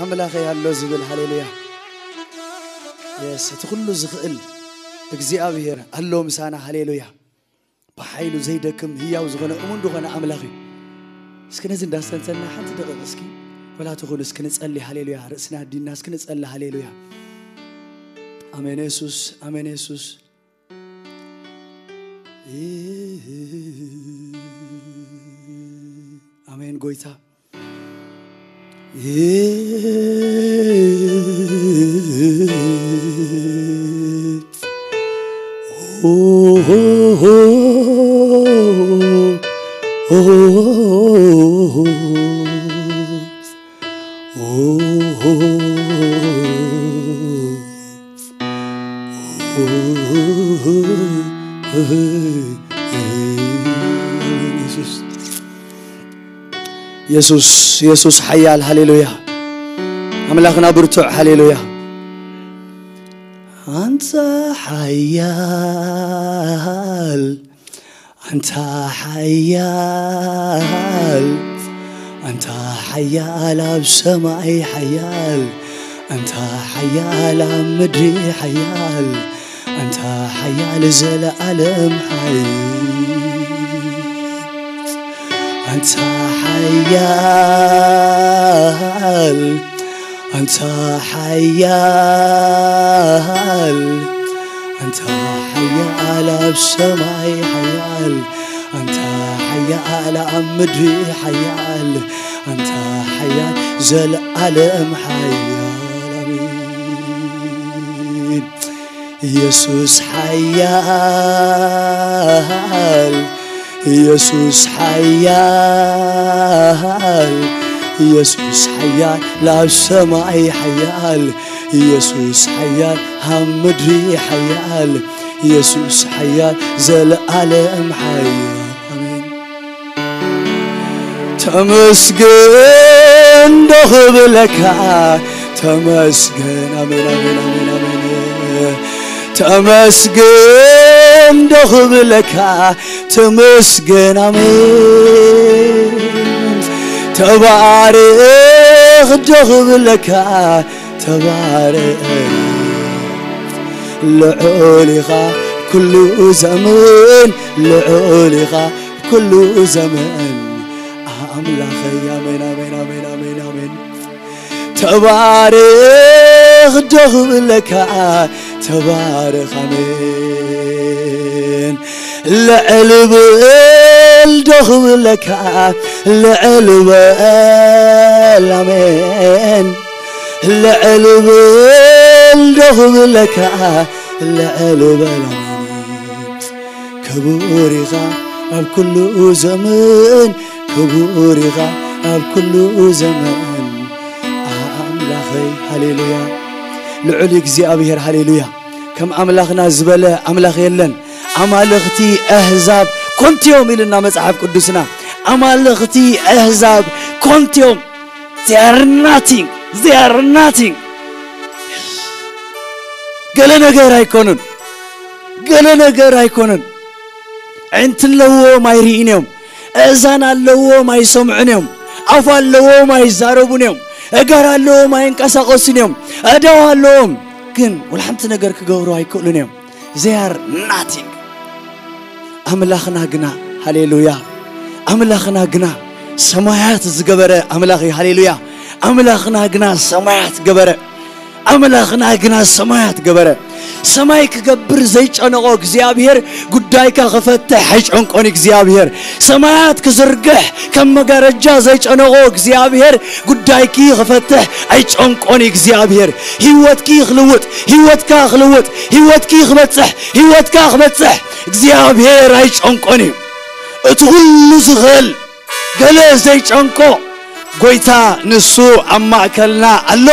ኣምላኸይ ኣሎ ዝብል። ሃሌሉያ። የስ፣ እቲ ኩሉ ዝኽእል እግዚኣብሔር ኣሎ ምሳና። ሃሌሉያ። ብሓይሉ ዘይደክም ህያው ዝኾነ እሙን ዝኾነ ኣምላኽ እዩ። እስኪ ነዚ እንዳስተንተና ሓንቲ ደቂቕ እስኪ ወላ ትኹን እስኪ ንጸሊ። ሃሌሉያ። ርእስና ኣዲና እስኪ ንጸሊ። ሃሌሉያ። ኣሜን የሱስ፣ ኣሜን የሱስ። ኣሜን ጎይታ። የሱስ፣ የሱስ ሓያል። ሃሌሉያ። ኣምላኽና ብርቱዕ። ሃሌሉያ። ኣንታ ሓያል፣ ኣንታ ሓያል፣ ኣንታ ሓያል ኣብ ሰማይ ሓያል፣ ኣንታ ሓያል ኣብ ምድሪ ሓያል፣ ኣንታ ሓያል ዘለኣለም ሓያል፣ ኣንታ ሓያል፣ ኣንታ ሓያል፣ ኣንታ ሓያል ኣብ ሰማይ ሓያል፣ ኣንታ ሓያል ኣብ ምድሪ ሓያል፣ ኣንታ ሓያል ዘለኣለም ሓያል። ኣሜን። ኢየሱስ ሓያል፣ ኢየሱስ ሓያል፣ ኢየሱስ ሓያል ኣብ ሰማይ ሓያል፣ ኢየሱስ ሓያል ኣብ ምድሪ ሓያል፣ ኢየሱስ ሓያል ዘለኣለም ሓያል። ኣሜን። ተመስገን ዶ ክብለካ፣ ተመስገን። ኣሜን፣ ኣሜን፣ ኣሜን፣ ኣሜን። ተመስገን ዶ ክብለካ፣ ተመስገን። ኣሜን። ተባረኽ ዶ ክብለካ፣ ተባረኽ። ልዑል ኢኻ ኩሉ ዘመን፣ ልዑል ኢኻ ኩሉ ዘመን ኣምላኸይ። ኣሜን፣ ኣሜን፣ ኣሜን፣ ኣሜን፣ ኣሜን። ተባረኽ ዶ ክብለካ፣ ተባረኽ። ኣሜን። ልዕል በል ዶ ክብለካ፣ ልዕል በል። ኣሜን። ልዕል በል ዶ ክብለካ፣ ልዕል በል። ኣሜን። ክቡር ኢኻ ኣብ ኩሉ ዘመን፣ ክቡር ኢኻ ኣብ ኩሉ ዘመን ኣምላኸይ። ሃሌሉያ። ልዑል እግዚኣብሔር። ሃሌሉያ። ከም ኣምላኽና ዝበለ ኣምላኽ የለን። ኣማልኽቲ ኣህዛብ ኮንትዮም ኢልና መጽሓፍ ቅዱስና። ኣማልኽቲ ኣህዛብ ኮንትዮም። They are nothing. They are nothing. ገለ ነገር ኣይኮኑን። ገለ ነገር ኣይኮኑን። ዕንቲ ኣለዎም ኣይርእን እዮም። እዛን ኣለዎም ኣይሰምዑን እዮም። ኣፍ ኣለዎም ኣይዛረቡን እዮም። እገር ኣለዎም ኣይንቀሳቐሱን እዮም። ኣእዳው ኣለዎም ግን ወላ ሓንቲ ነገር ክገብሩ ኣይክእሉን እዮም። They are nothing. ኣምላኽና ግና፣ ሃሌሉያ፣ ኣምላኽና ግና ሰማያት ዝገበረ ኣምላኽ እዩ። ሃሌሉያ። ኣምላኽና ግና ሰማያት ገበረ። ኣምላኽና ግና ሰማያት ገበረ። ሰማይ ክገብር ዘይጨነቆ እግዚኣብሔር ጉዳይካ ክፈትሕ ኣይጨንቆን። እግዚኣብሔር ሰማያት ክዝርግሕ ከም መጋረጃ ዘይጨነቆ እግዚኣብሔር ጉዳይኪ ክፈትሕ ኣይጨንቆን። እግዚኣብሔር ህይወትኪ ክልውጥ፣ ህይወትካ ክልውጥ፣ ህይወትኪ ክበጽሕ፣ ህይወትካ ክበጽሕ እግዚኣብሔር ኣይጨንቆን እዩ። እቲ ኩሉ ዝኽእል ገለ ዘይጨንቆ ጎይታ ንሱ ኣብ ማእከልና ኣሎ።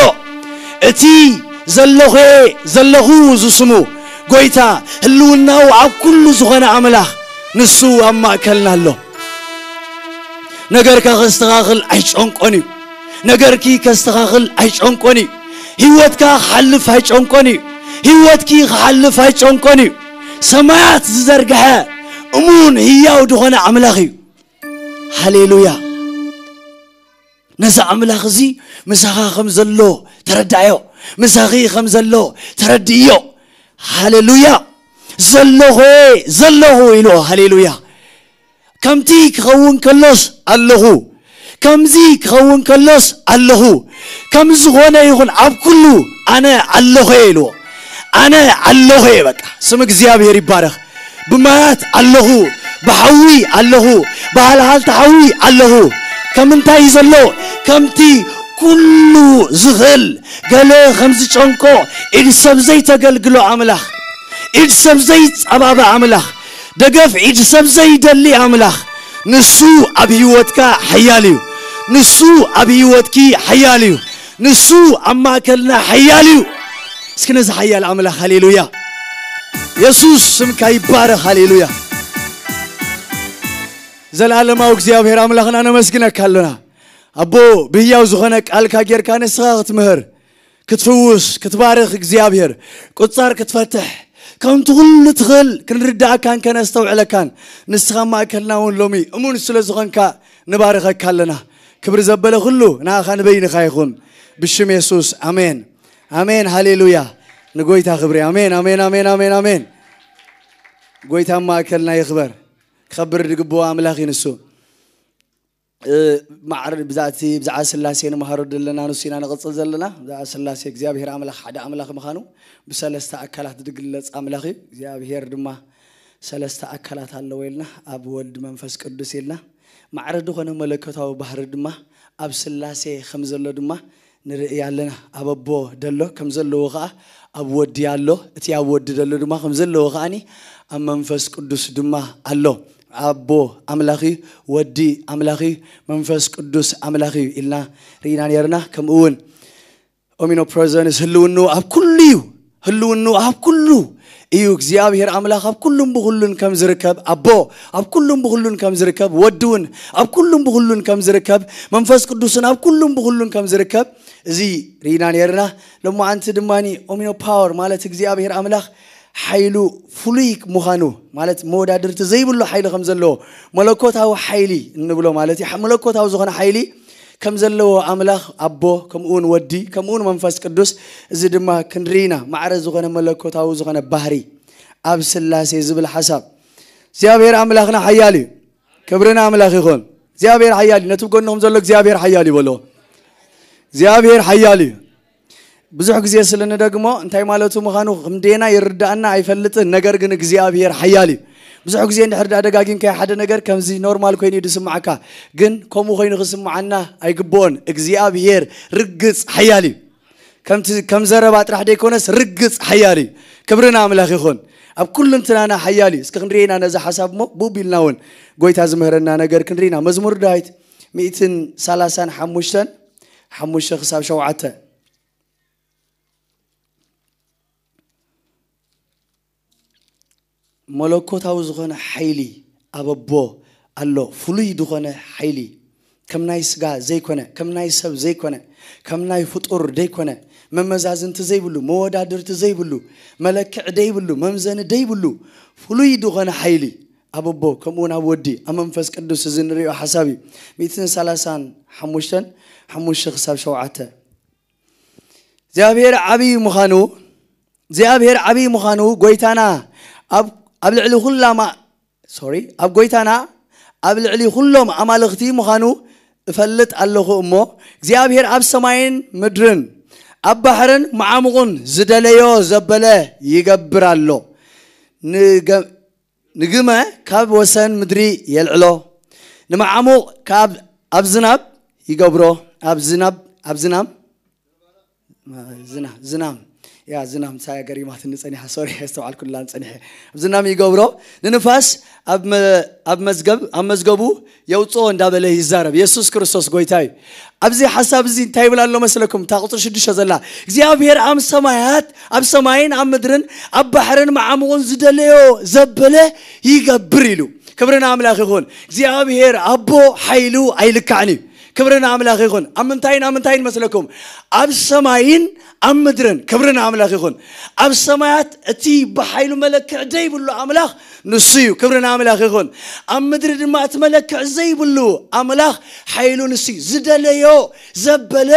እቲ ዘለኹ ዘለኹ ዝስሙ ጎይታ ህልውናኡ ኣብ ኩሉ ዝኾነ ኣምላኽ ንሱ ኣብ ማእከልና ኣሎ። ነገርካ ከስተኻኽል ኣይጨንቆን እዩ። ነገርኪ ከስተኻኽል ኣይጨንቆን እዩ። ህይወትካ ክሓልፍ ኣይጨንቆን እዩ። ህይወትኪ ክሓልፍ ኣይጨንቆን እዩ። ሰማያት ዝዘርግሐ እሙን ህያው ዝኾነ ኣምላኽ እዩ። ሃሌሉያ። ነዚ ኣምላኽ እዚ ምሳኻ ከም ዘሎ ተረዳዮ። ምሳኺ ከም ዘሎ ተረድእዮ። ሃሌሉያ። ዘለኹ እየ፣ ዘለኹ ኢልዎ። ሃሌሉያ። ከምቲ ክኸውን ከሎስ ኣለኹ፣ ከምዚ ክኸውን ከሎስ ኣለኹ፣ ከም ዝኾነ ይኹን ኣብ ኩሉ ኣነ ኣለኹ እየ ኢልዎ። ኣነ ኣለኹ እየ። በቃ ስም እግዚኣብሔር ይባረኽ። ብማያት ኣለኹ፣ ብሓዊ ኣለኹ፣ ብሃልሃልታ ሓዊ ኣለኹ። ከም እንታይ እዩ ዘሎ? ከምቲ ኩሉ ዝኽእል፣ ገለ ከም ዝጨንቆ፣ ኢድ ሰብ ዘይተገልግሎ ኣምላኽ፣ ኢድ ሰብ ዘይጸባበ ኣምላኽ፣ ደገፍ ኢድ ሰብ ዘይደሊ ኣምላኽ፣ ንሱ ኣብ ህይወትካ ሓያል እዩ። ንሱ ኣብ ህይወትኪ ሓያል እዩ። ንሱ ኣብ ማእከልና ሓያል እዩ። እስኪ ነዚ ሓያል ኣምላኽ ሃሌሉያ። የሱስ ስምካ ይባረኽ። ሃሌሉያ። ዘላለማዊ እግዚኣብሔር ኣምላኽና ነመስግነካ ኣለና። ኣቦ፣ ብህያው ዝኾነ ቃልካ ጌርካ ንስኻ ክትምህር፣ ክትፍውስ፣ ክትባርኽ እግዚኣብሔር፣ ቁጻር ክትፈትሕ፣ ከምቲ ኩሉ ትኽእል ክንርድኣካን ከነስተውዕለካን ንስኻ ማእከልና እውን ሎሚ እሙን ስለ ዝኾንካ ንባርኸካ ኣለና። ክብሪ ዘበለ ኩሉ ንኣኻ ንበይንኻ ይኹን። ብሽም የሱስ ኣሜን። ኣሜን። ሃሌሉያ። ንጎይታ ክብሪ። ኣሜን፣ ኣሜን፣ ኣሜን፣ ኣሜን፣ ኣሜን። ጎይታ ማእከልና ይኽበር። ክኸብር ዝግብኦ ኣምላኽ እዩ ንሱ። እ፣ ማዕረ ብዛዕቲ ብዛዕባ ስላሴ ንምሃሮ ዘለና ንሱ ኢና ንቕጽል ዘለና። ብዛዕባ ስላሴ እግዚኣብሔር ኣምላኽ ሓደ ኣምላኽ ምዃኑ ብሰለስተ ኣካላት ዝግለጽ ኣምላኽ እዩ። እግዚኣብሔር ድማ ሰለስተ ኣካላት ኣለዎ ኢልና፣ ኣብ ወልድ መንፈስ ቅዱስ ኢልና፣ ማዕረ ዝኾነ መለኮታዊ ባህሪ ድማ ኣብ ስላሴ ከም ዘሎ ድማ ንርኢ ኣለና። ኣብ ኣቦ ደሎ ከም ዘለዎ ኸኣ ኣብ ወዲ ኣሎ፣ እቲ ኣብ ወዲ ደሎ ድማ ከም ዘለዎ ኸኣኒ ኣብ መንፈስ ቅዱስ ድማ ኣሎ። ኣቦ ኣምላኽ እዩ፣ ወዲ ኣምላኽ እዩ፣ መንፈስ ቅዱስ ኣምላኽ እዩ ኢልና ርኢና ነርና። ከምኡ እውን ኦሚኖፕረዘንስ ህልውንኡ ኣብ ኩሉ እዩ። ህልውንኡ ኣብ ኩሉ እዩ። እግዚኣብሔር ኣምላኽ ኣብ ኩሉን ብኹሉን ከም ዝርከብ ኣቦ፣ ኣብ ኩሉን ብኹሉን ከም ዝርከብ ወዲ እውን ኣብ ኩሉን ብኹሉን ከም ዝርከብ መንፈስ ቅዱስን ኣብ ኩሉን ብኹሉን ከም ዝርከብ እዚ ርኢና ነርና። ሎማዓንቲ ድማ ኦሚኖ ፓወር ማለት እግዚኣብሔር ኣምላኽ ሓይሉ ፍሉይ ምዃኑ ማለት መወዳድርቲ ዘይብሉ ሓይሊ ከም ዘለዎ መለኮታዊ ሓይሊ እንብሎ ማለት እዩ። መለኮታዊ ዝኾነ ሓይሊ ከም ዘለዎ ኣምላኽ ኣቦ ከምኡ እውን ወዲ ከምኡ እውን መንፈስ ቅዱስ እዚ ድማ ክንርኢ ኢና። ማዕረ ዝኾነ መለኮታዊ ዝኾነ ባህሪ ኣብ ስላሴ ዝብል ሓሳብ እግዚኣብሔር ኣምላኽና ሓያል እዩ። ክብሪ ንኣምላኽ ይኹን። እግዚኣብሔር ሓያል እዩ። ነቲ ጎንኹም ዘሎ እግዚኣብሔር ሓያል እዩ በሎ። እግዚኣብሔር ሓያል እዩ። ብዙሕ ግዜ ስለ ንደግሞ እንታይ ማለቱ ምዃኑ ክንደየና ይርዳእና ኣይፈልጥን። ነገር ግን እግዚኣብሔር ሓያል እዩ። ብዙሕ ግዜ እንድሕር ደኣ ደጋጊምካዮ ሓደ ነገር ከምዚ ኖርማል ኮይኑ እዩ ዝስምዓካ። ግን ከምኡ ኮይኑ ክስምዓና ኣይግብኦን። እግዚኣብሔር ርግጽ ሓያል እዩ። ከምቲ ከም ዘረባ ጥራሕ ደይኮነስ ርግጽ ሓያል እዩ። ክብሪ ንኣምላኽ ይኹን። ኣብ ኩሉ እንትናና ሓያል እዩ። እስኪ ክንርእየና ነዚ ሓሳብ እሞ ብኡ ቢልና እውን ጎይታ ዝምህረና ነገር ክንርኢና። መዝሙር ዳዊት ሚእትን ሰላሳን ሓሙሽተን ሓሙሽተ ክሳብ ሸውዓተ። መለኮታዊ ዝኾነ ሓይሊ ኣብ ኣቦ ኣሎ። ፍሉይ ዝኾነ ሓይሊ ከም ናይ ስጋ ዘይኮነ፣ ከም ናይ ሰብ ዘይኮነ፣ ከም ናይ ፍጡር ዘይኮነ፣ መመዛዝንቲ ዘይብሉ፣ መወዳድርቲ ዘይብሉ፣ መለክዕ ዘይብሉ፣ መምዘኒ ዘይብሉ ፍሉይ ዝኾነ ሓይሊ ኣብ ኣቦ ከምኡ እውን ኣብ ወዲ ኣብ መንፈስ ቅዱስ እዚ ንሪኦ ሓሳብ እዩ። ሚእትን ሰላሳን ሓሙሽተን ሓሙሽተ ክሳብ ሸውዓተ። እግዚኣብሔር ዓብዪ ምዃኑ፣ እግዚኣብሔር ዓብዪ ምዃኑ ጎይታና ኣብ ኣብ ልዕሊ ኩላ ማ ሶሪ ኣብ ጎይታና ኣብ ልዕሊ ኩሎም ኣማልኽቲ ምዃኑ እፈልጥ ኣለኹ እሞ እግዚኣብሔር ኣብ ሰማይን ምድርን ኣብ ባሕርን መዓሙቕን ዝደለዮ ዘበለ ይገብር ኣሎ። ንገ- ንግመ ካብ ወሰን ምድሪ የልዕሎ፣ ንመዓሙቕ ካብ ኣብ ዝናብ ይገብሮ። ኣብ ዝናብ ኣብ ዝናም ዝና ዝናም ያ ዝናም ሳያ ገሪማትኒ ጸኒሓ። ሶሪ ኣስተውዓልኩላን ጸኒሐ። ኣብ ዝናም ይገብሮ፣ ንንፋስ ኣብ መ- ኣብ መዝገብ ኣብ መዝገቡ የውጽኦ እንዳበለ ይዛረብ። የሱስ ክርስቶስ ጎይታ እዩ። ኣብዚ ሓሳብ እዚ እንታይ ይብል ኣሎ መስለኩም? እታ ቁጽሪ ሽዱሽተ ዘላ እግዚኣብሔር ኣብ ሰማያት ኣብ ሰማይን ኣብ ምድርን ኣብ ባሕርን መዓሙቕን ዝደለዮ ዘበለ ይገብር ኢሉ። ክብሪ ንኣምላኽ ይኹን። እግዚኣብሔር ኣቦ ሓይሉ ኣይልካዕን እዩ። ክብሪ ንኣምላኽ ይኹን። ኣብ ምንታይን ኣብ ምንታይን መስለኩም? ኣብ ሰማይን ኣብ ምድርን። ክብሪ ንኣምላኽ ይኹን። ኣብ ሰማያት እቲ ብሓይሉ መለክዕ ዘይብሉ ኣምላኽ ንሱ እዩ። ክብሪ ንኣምላኽ ይኹን። ኣብ ምድሪ ድማ እቲ መለክዕ ዘይብሉ ኣምላኽ ሓይሉ ንሱ እዩ። ዝደለዮ ዘበለ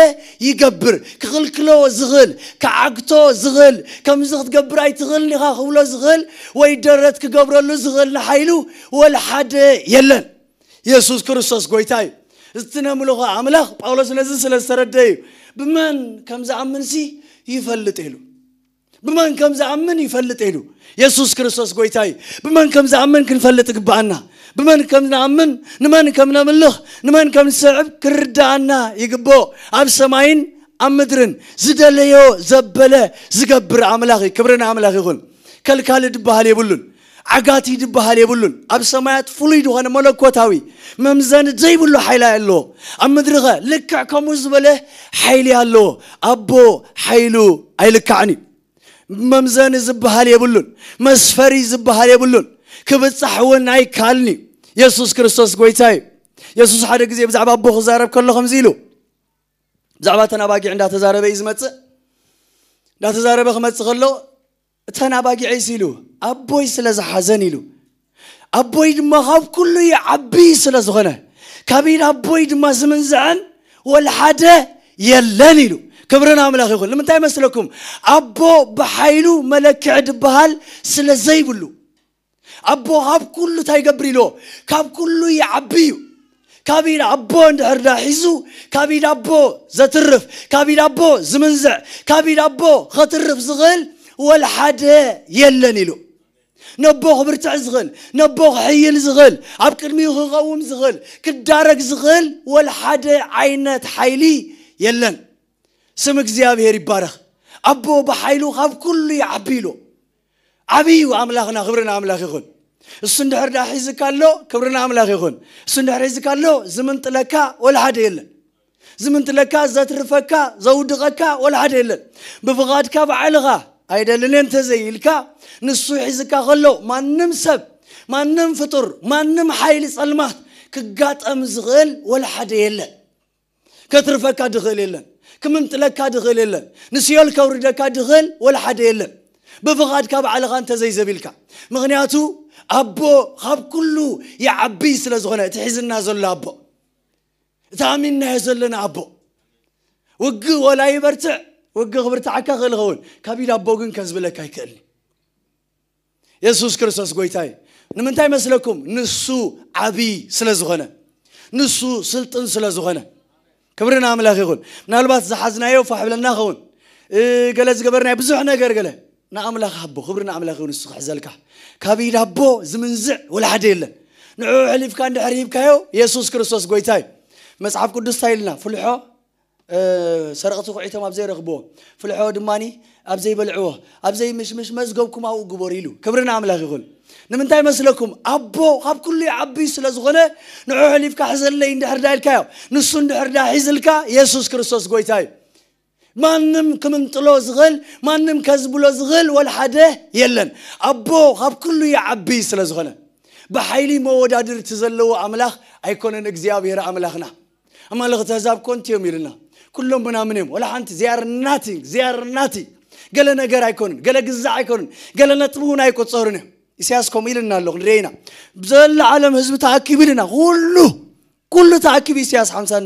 ይገብር። ክኽልክሎ ዝኽእል፣ ክዓግቶ ዝኽእል፣ ከምዚ ክትገብር ኣይትኽእልን ኢኻ ክብሎ ዝኽእል፣ ወይ ደረት ክገብረሉ ዝኽእል ንሓይሉ ወላ ሓደ የለን። የሱስ ክርስቶስ ጎይታ እዩ። እዚ ነምልኾ ኣምላኽ ጳውሎስ ነዚ ስለ ዝተረደ እዩ። ብመን ከም ዝኣምንሲ ይፈልጥ ኢሉ። ብመን ከም ዝኣምን ይፈልጥ ኢሉ። የሱስ ክርስቶስ ጎይታ እዩ። ብመን ከም ዝኣምን ክንፈልጥ ይግብኣና። ብመን ከም ንኣምን፣ ንመን ከም ነምልኽ፣ ንመን ከም ንስዕብ ክርድኣና ይግብኦ። ኣብ ሰማይን ኣብ ምድርን ዝደለዮ ዘበለ ዝገብር ኣምላኽ እዩ። ክብሪ ንኣምላኽ ይኹን። ከልካሊ ድበሃል የብሉን። ዓጋቲ ድበሃል የብሉን። ኣብ ሰማያት ፍሉይ ዝኾነ መለኮታዊ መምዘኒ ዘይብሉ ሓይላ ኣለዎ። ኣብ ምድሪኸ ልክዕ ከምኡ ዝበለ ሓይሊ ኣለዎ። ኣቦ ሓይሉ ኣይልካዕን እዩ። መምዘኒ ዝበሃል የብሉን። መስፈሪ ዝበሃል የብሉን። ክብጻሕ እውን ኣይከኣልን እዩ። የሱስ ክርስቶስ ጎይታ እዩ። የሱስ ሓደ ግዜ ብዛዕባ ኣቦ ክዛረብ ከሎ ከምዚ ኢሉ፣ ብዛዕባ እተን ኣባጊዕ እንዳተዛረበ እዩ ዝመጽእ። እንዳተዛረበ ክመጽእ ከሎ፣ እተን ኣባጊዐይስ ኢሉ፣ ኣቦይ ስለ ዝሓዘን ኢሉ፣ ኣቦይ ድማ ካብ ኩሉ ይዓቢ ስለ ዝኾነ፣ ካብ ኢድ ኣቦይ ድማ ዝምንዝዐን ወላ ሓደ የለን ኢሉ። ክብሪ ንኣምላኽ ይኹን። ንምንታይ መስለኩም? ኣቦ ብሓይሉ መለክዒ ድበሃል ስለ ዘይብሉ። ኣቦ ካብ ኩሉ እንታይ ይገብር ኢልዎ? ካብ ኩሉ ይዓቢ እዩ። ካብ ኢድ ኣቦ እንድሕር ዳ ሒዙ፣ ካብ ኢድ ኣቦ ዘትርፍ፣ ካብ ኢድ ኣቦ ዝምንዝዕ፣ ካብ ኢድ ኣቦ ኸትርፍ ዝኽእል ወላ ሓደ የለን ኢሉ። ነቦ ክብርትዕ ዝኽእል፣ ነቦ ክሕይል ዝኽእል፣ ኣብ ቅድሚኡ ክቐውም ዝኽእል፣ ክዳረግ ዝኽእል ወላ ሓደ ዓይነት ሓይሊ የለን። ስም እግዚኣብሔር ይባረኽ። ኣቦ ብሓይሉ ካብ ኩሉ ይዓቢ ኢሉ። ዓብይ እዩ ኣምላኽና፣ ክብሪ ንኣምላኽ ይኹን። እሱ እንድሕር ደኣ ሒዝካ ኣሎ፣ ክብሪ ንኣምላኽ ይኹን። እሱ እንድሕር ሒዝካ ኣሎ፣ ዝምንጥለካ ወላ ሓደ የለን። ዝምንጥለካ፣ ዘትርፈካ፣ ዘውድቐካ ወላ ሓደ የለን። ብፍቓድካ ባዕልኻ ኣይደልን እየ እንተዘይኢልካ፣ ንሱ ሒዝካ ከሎ ማንም ሰብ፣ ማንም ፍጡር፣ ማንም ሓይሊ ጸልማት ክጋጠም ዝኽእል ወላ ሓደ የለን። ከትርፈካ ድኽእል የለን። ክምንጥለካ ድኽእል የለን። ንሲኦል ከውርደካ ድኽእል ወላ ሓደ የለን። ብፍቓድካ ባዕልኻ እንተዘይዘቢልካ። ምኽንያቱ ኣቦ ካብ ኩሉ ይዓቢ ስለ ዝኾነ፣ እቲ ሒዝና ዘሎ ኣቦ፣ እቲ ኣሚንናዮ ዘለና ኣቦ። ውግእ ወላ ይበርትዕ፣ ውግእ ክብርትዓካ ክእል ይኸውን፣ ካብ ኢድ ኣቦ ግን ከዝብለካ ኣይክእልን። የሱስ ክርስቶስ ጎይታ እዩ። ንምንታይ መስለኩም? ንሱ ዓብይ ስለ ዝኾነ፣ ንሱ ስልጥን ስለ ዝኾነ። ክብሪ ንኣምላኽ ይኹን። ምናልባት ዝሓዝናዮ ፋሕ ብለና ኸውን፣ እ፣ ገለ ዝገበርናዮ ብዙሕ ነገር ገለ ንኣምላኽ ሃቦ። ክብሪ ንኣምላኽ ይኹን። ንሱ ክሕዘልካ፣ ካብ ኢድ ኣቦ ዝምንዝዕ ወላ ሓደ የለን። ንዕኡ ሕሊፍካ እንድሕር ሂብካዮ፣ የሱስ ክርስቶስ ጎይታ እዩ። መጽሓፍ ቅዱስ እንታይ ኢልና? ፍልሖ እ፣ ሰረቕቲ ኩዒቶም ኣብ ዘይረኽብዎ፣ ፍልሖ ድማኒ ኣብ ዘይበልዕዎ፣ ኣብ ዘይምሽምሽ መዝገብኩም ኣብኡ ግበሩ ኢሉ። ክብሪ ንኣምላኽ ይኹን። ንምንታይ መስለኩም? ኣቦ ካብ ኩሉ ይዓቢ ስለ ዝኾነ፣ ንዑ ሕሊፍካ ሕዘለይ እንድሕር ዳ ኢልካዮ፣ ንሱ እንድሕር ዳ ሒዝልካ፣ የሱስ ክርስቶስ ጎይታ እዩ። ማንም ክምንጥሎ ዝኽእል፣ ማንም ከዝብሎ ዝኽእል ወላ ሓደ የለን። ኣቦ ካብ ኩሉ ይዓቢ ስለ ዝኾነ፣ ብሓይሊ መወዳድርቲ ዘለዎ ኣምላኽ ኣይኮነን እግዚኣብሔር ኣምላኽና። ኣማልኽቲ ኣህዛብ ኮንቲ እዮም ኢልና። ኩሎም ምናምን እዮም። ወላ ሓንቲ፣ they are nothing, they are nothing። ገለ ነገር ኣይኮኑን፣ ገለ ግዛዕ ኣይኮኑን፣ ገለ ነጥቢ እውን ኣይቆጸሩን እዮም። ኢሳያስ ከምኡ ኢልና ኣሎ፣ ክንርኢ ኢና። ብዘላ ዓለም ህዝቢ ተኣኪቡ ኢልና፣ ኩሉ፣ ኩሉ ተኣኪቡ፣ ኢሳያስ ሓምሳን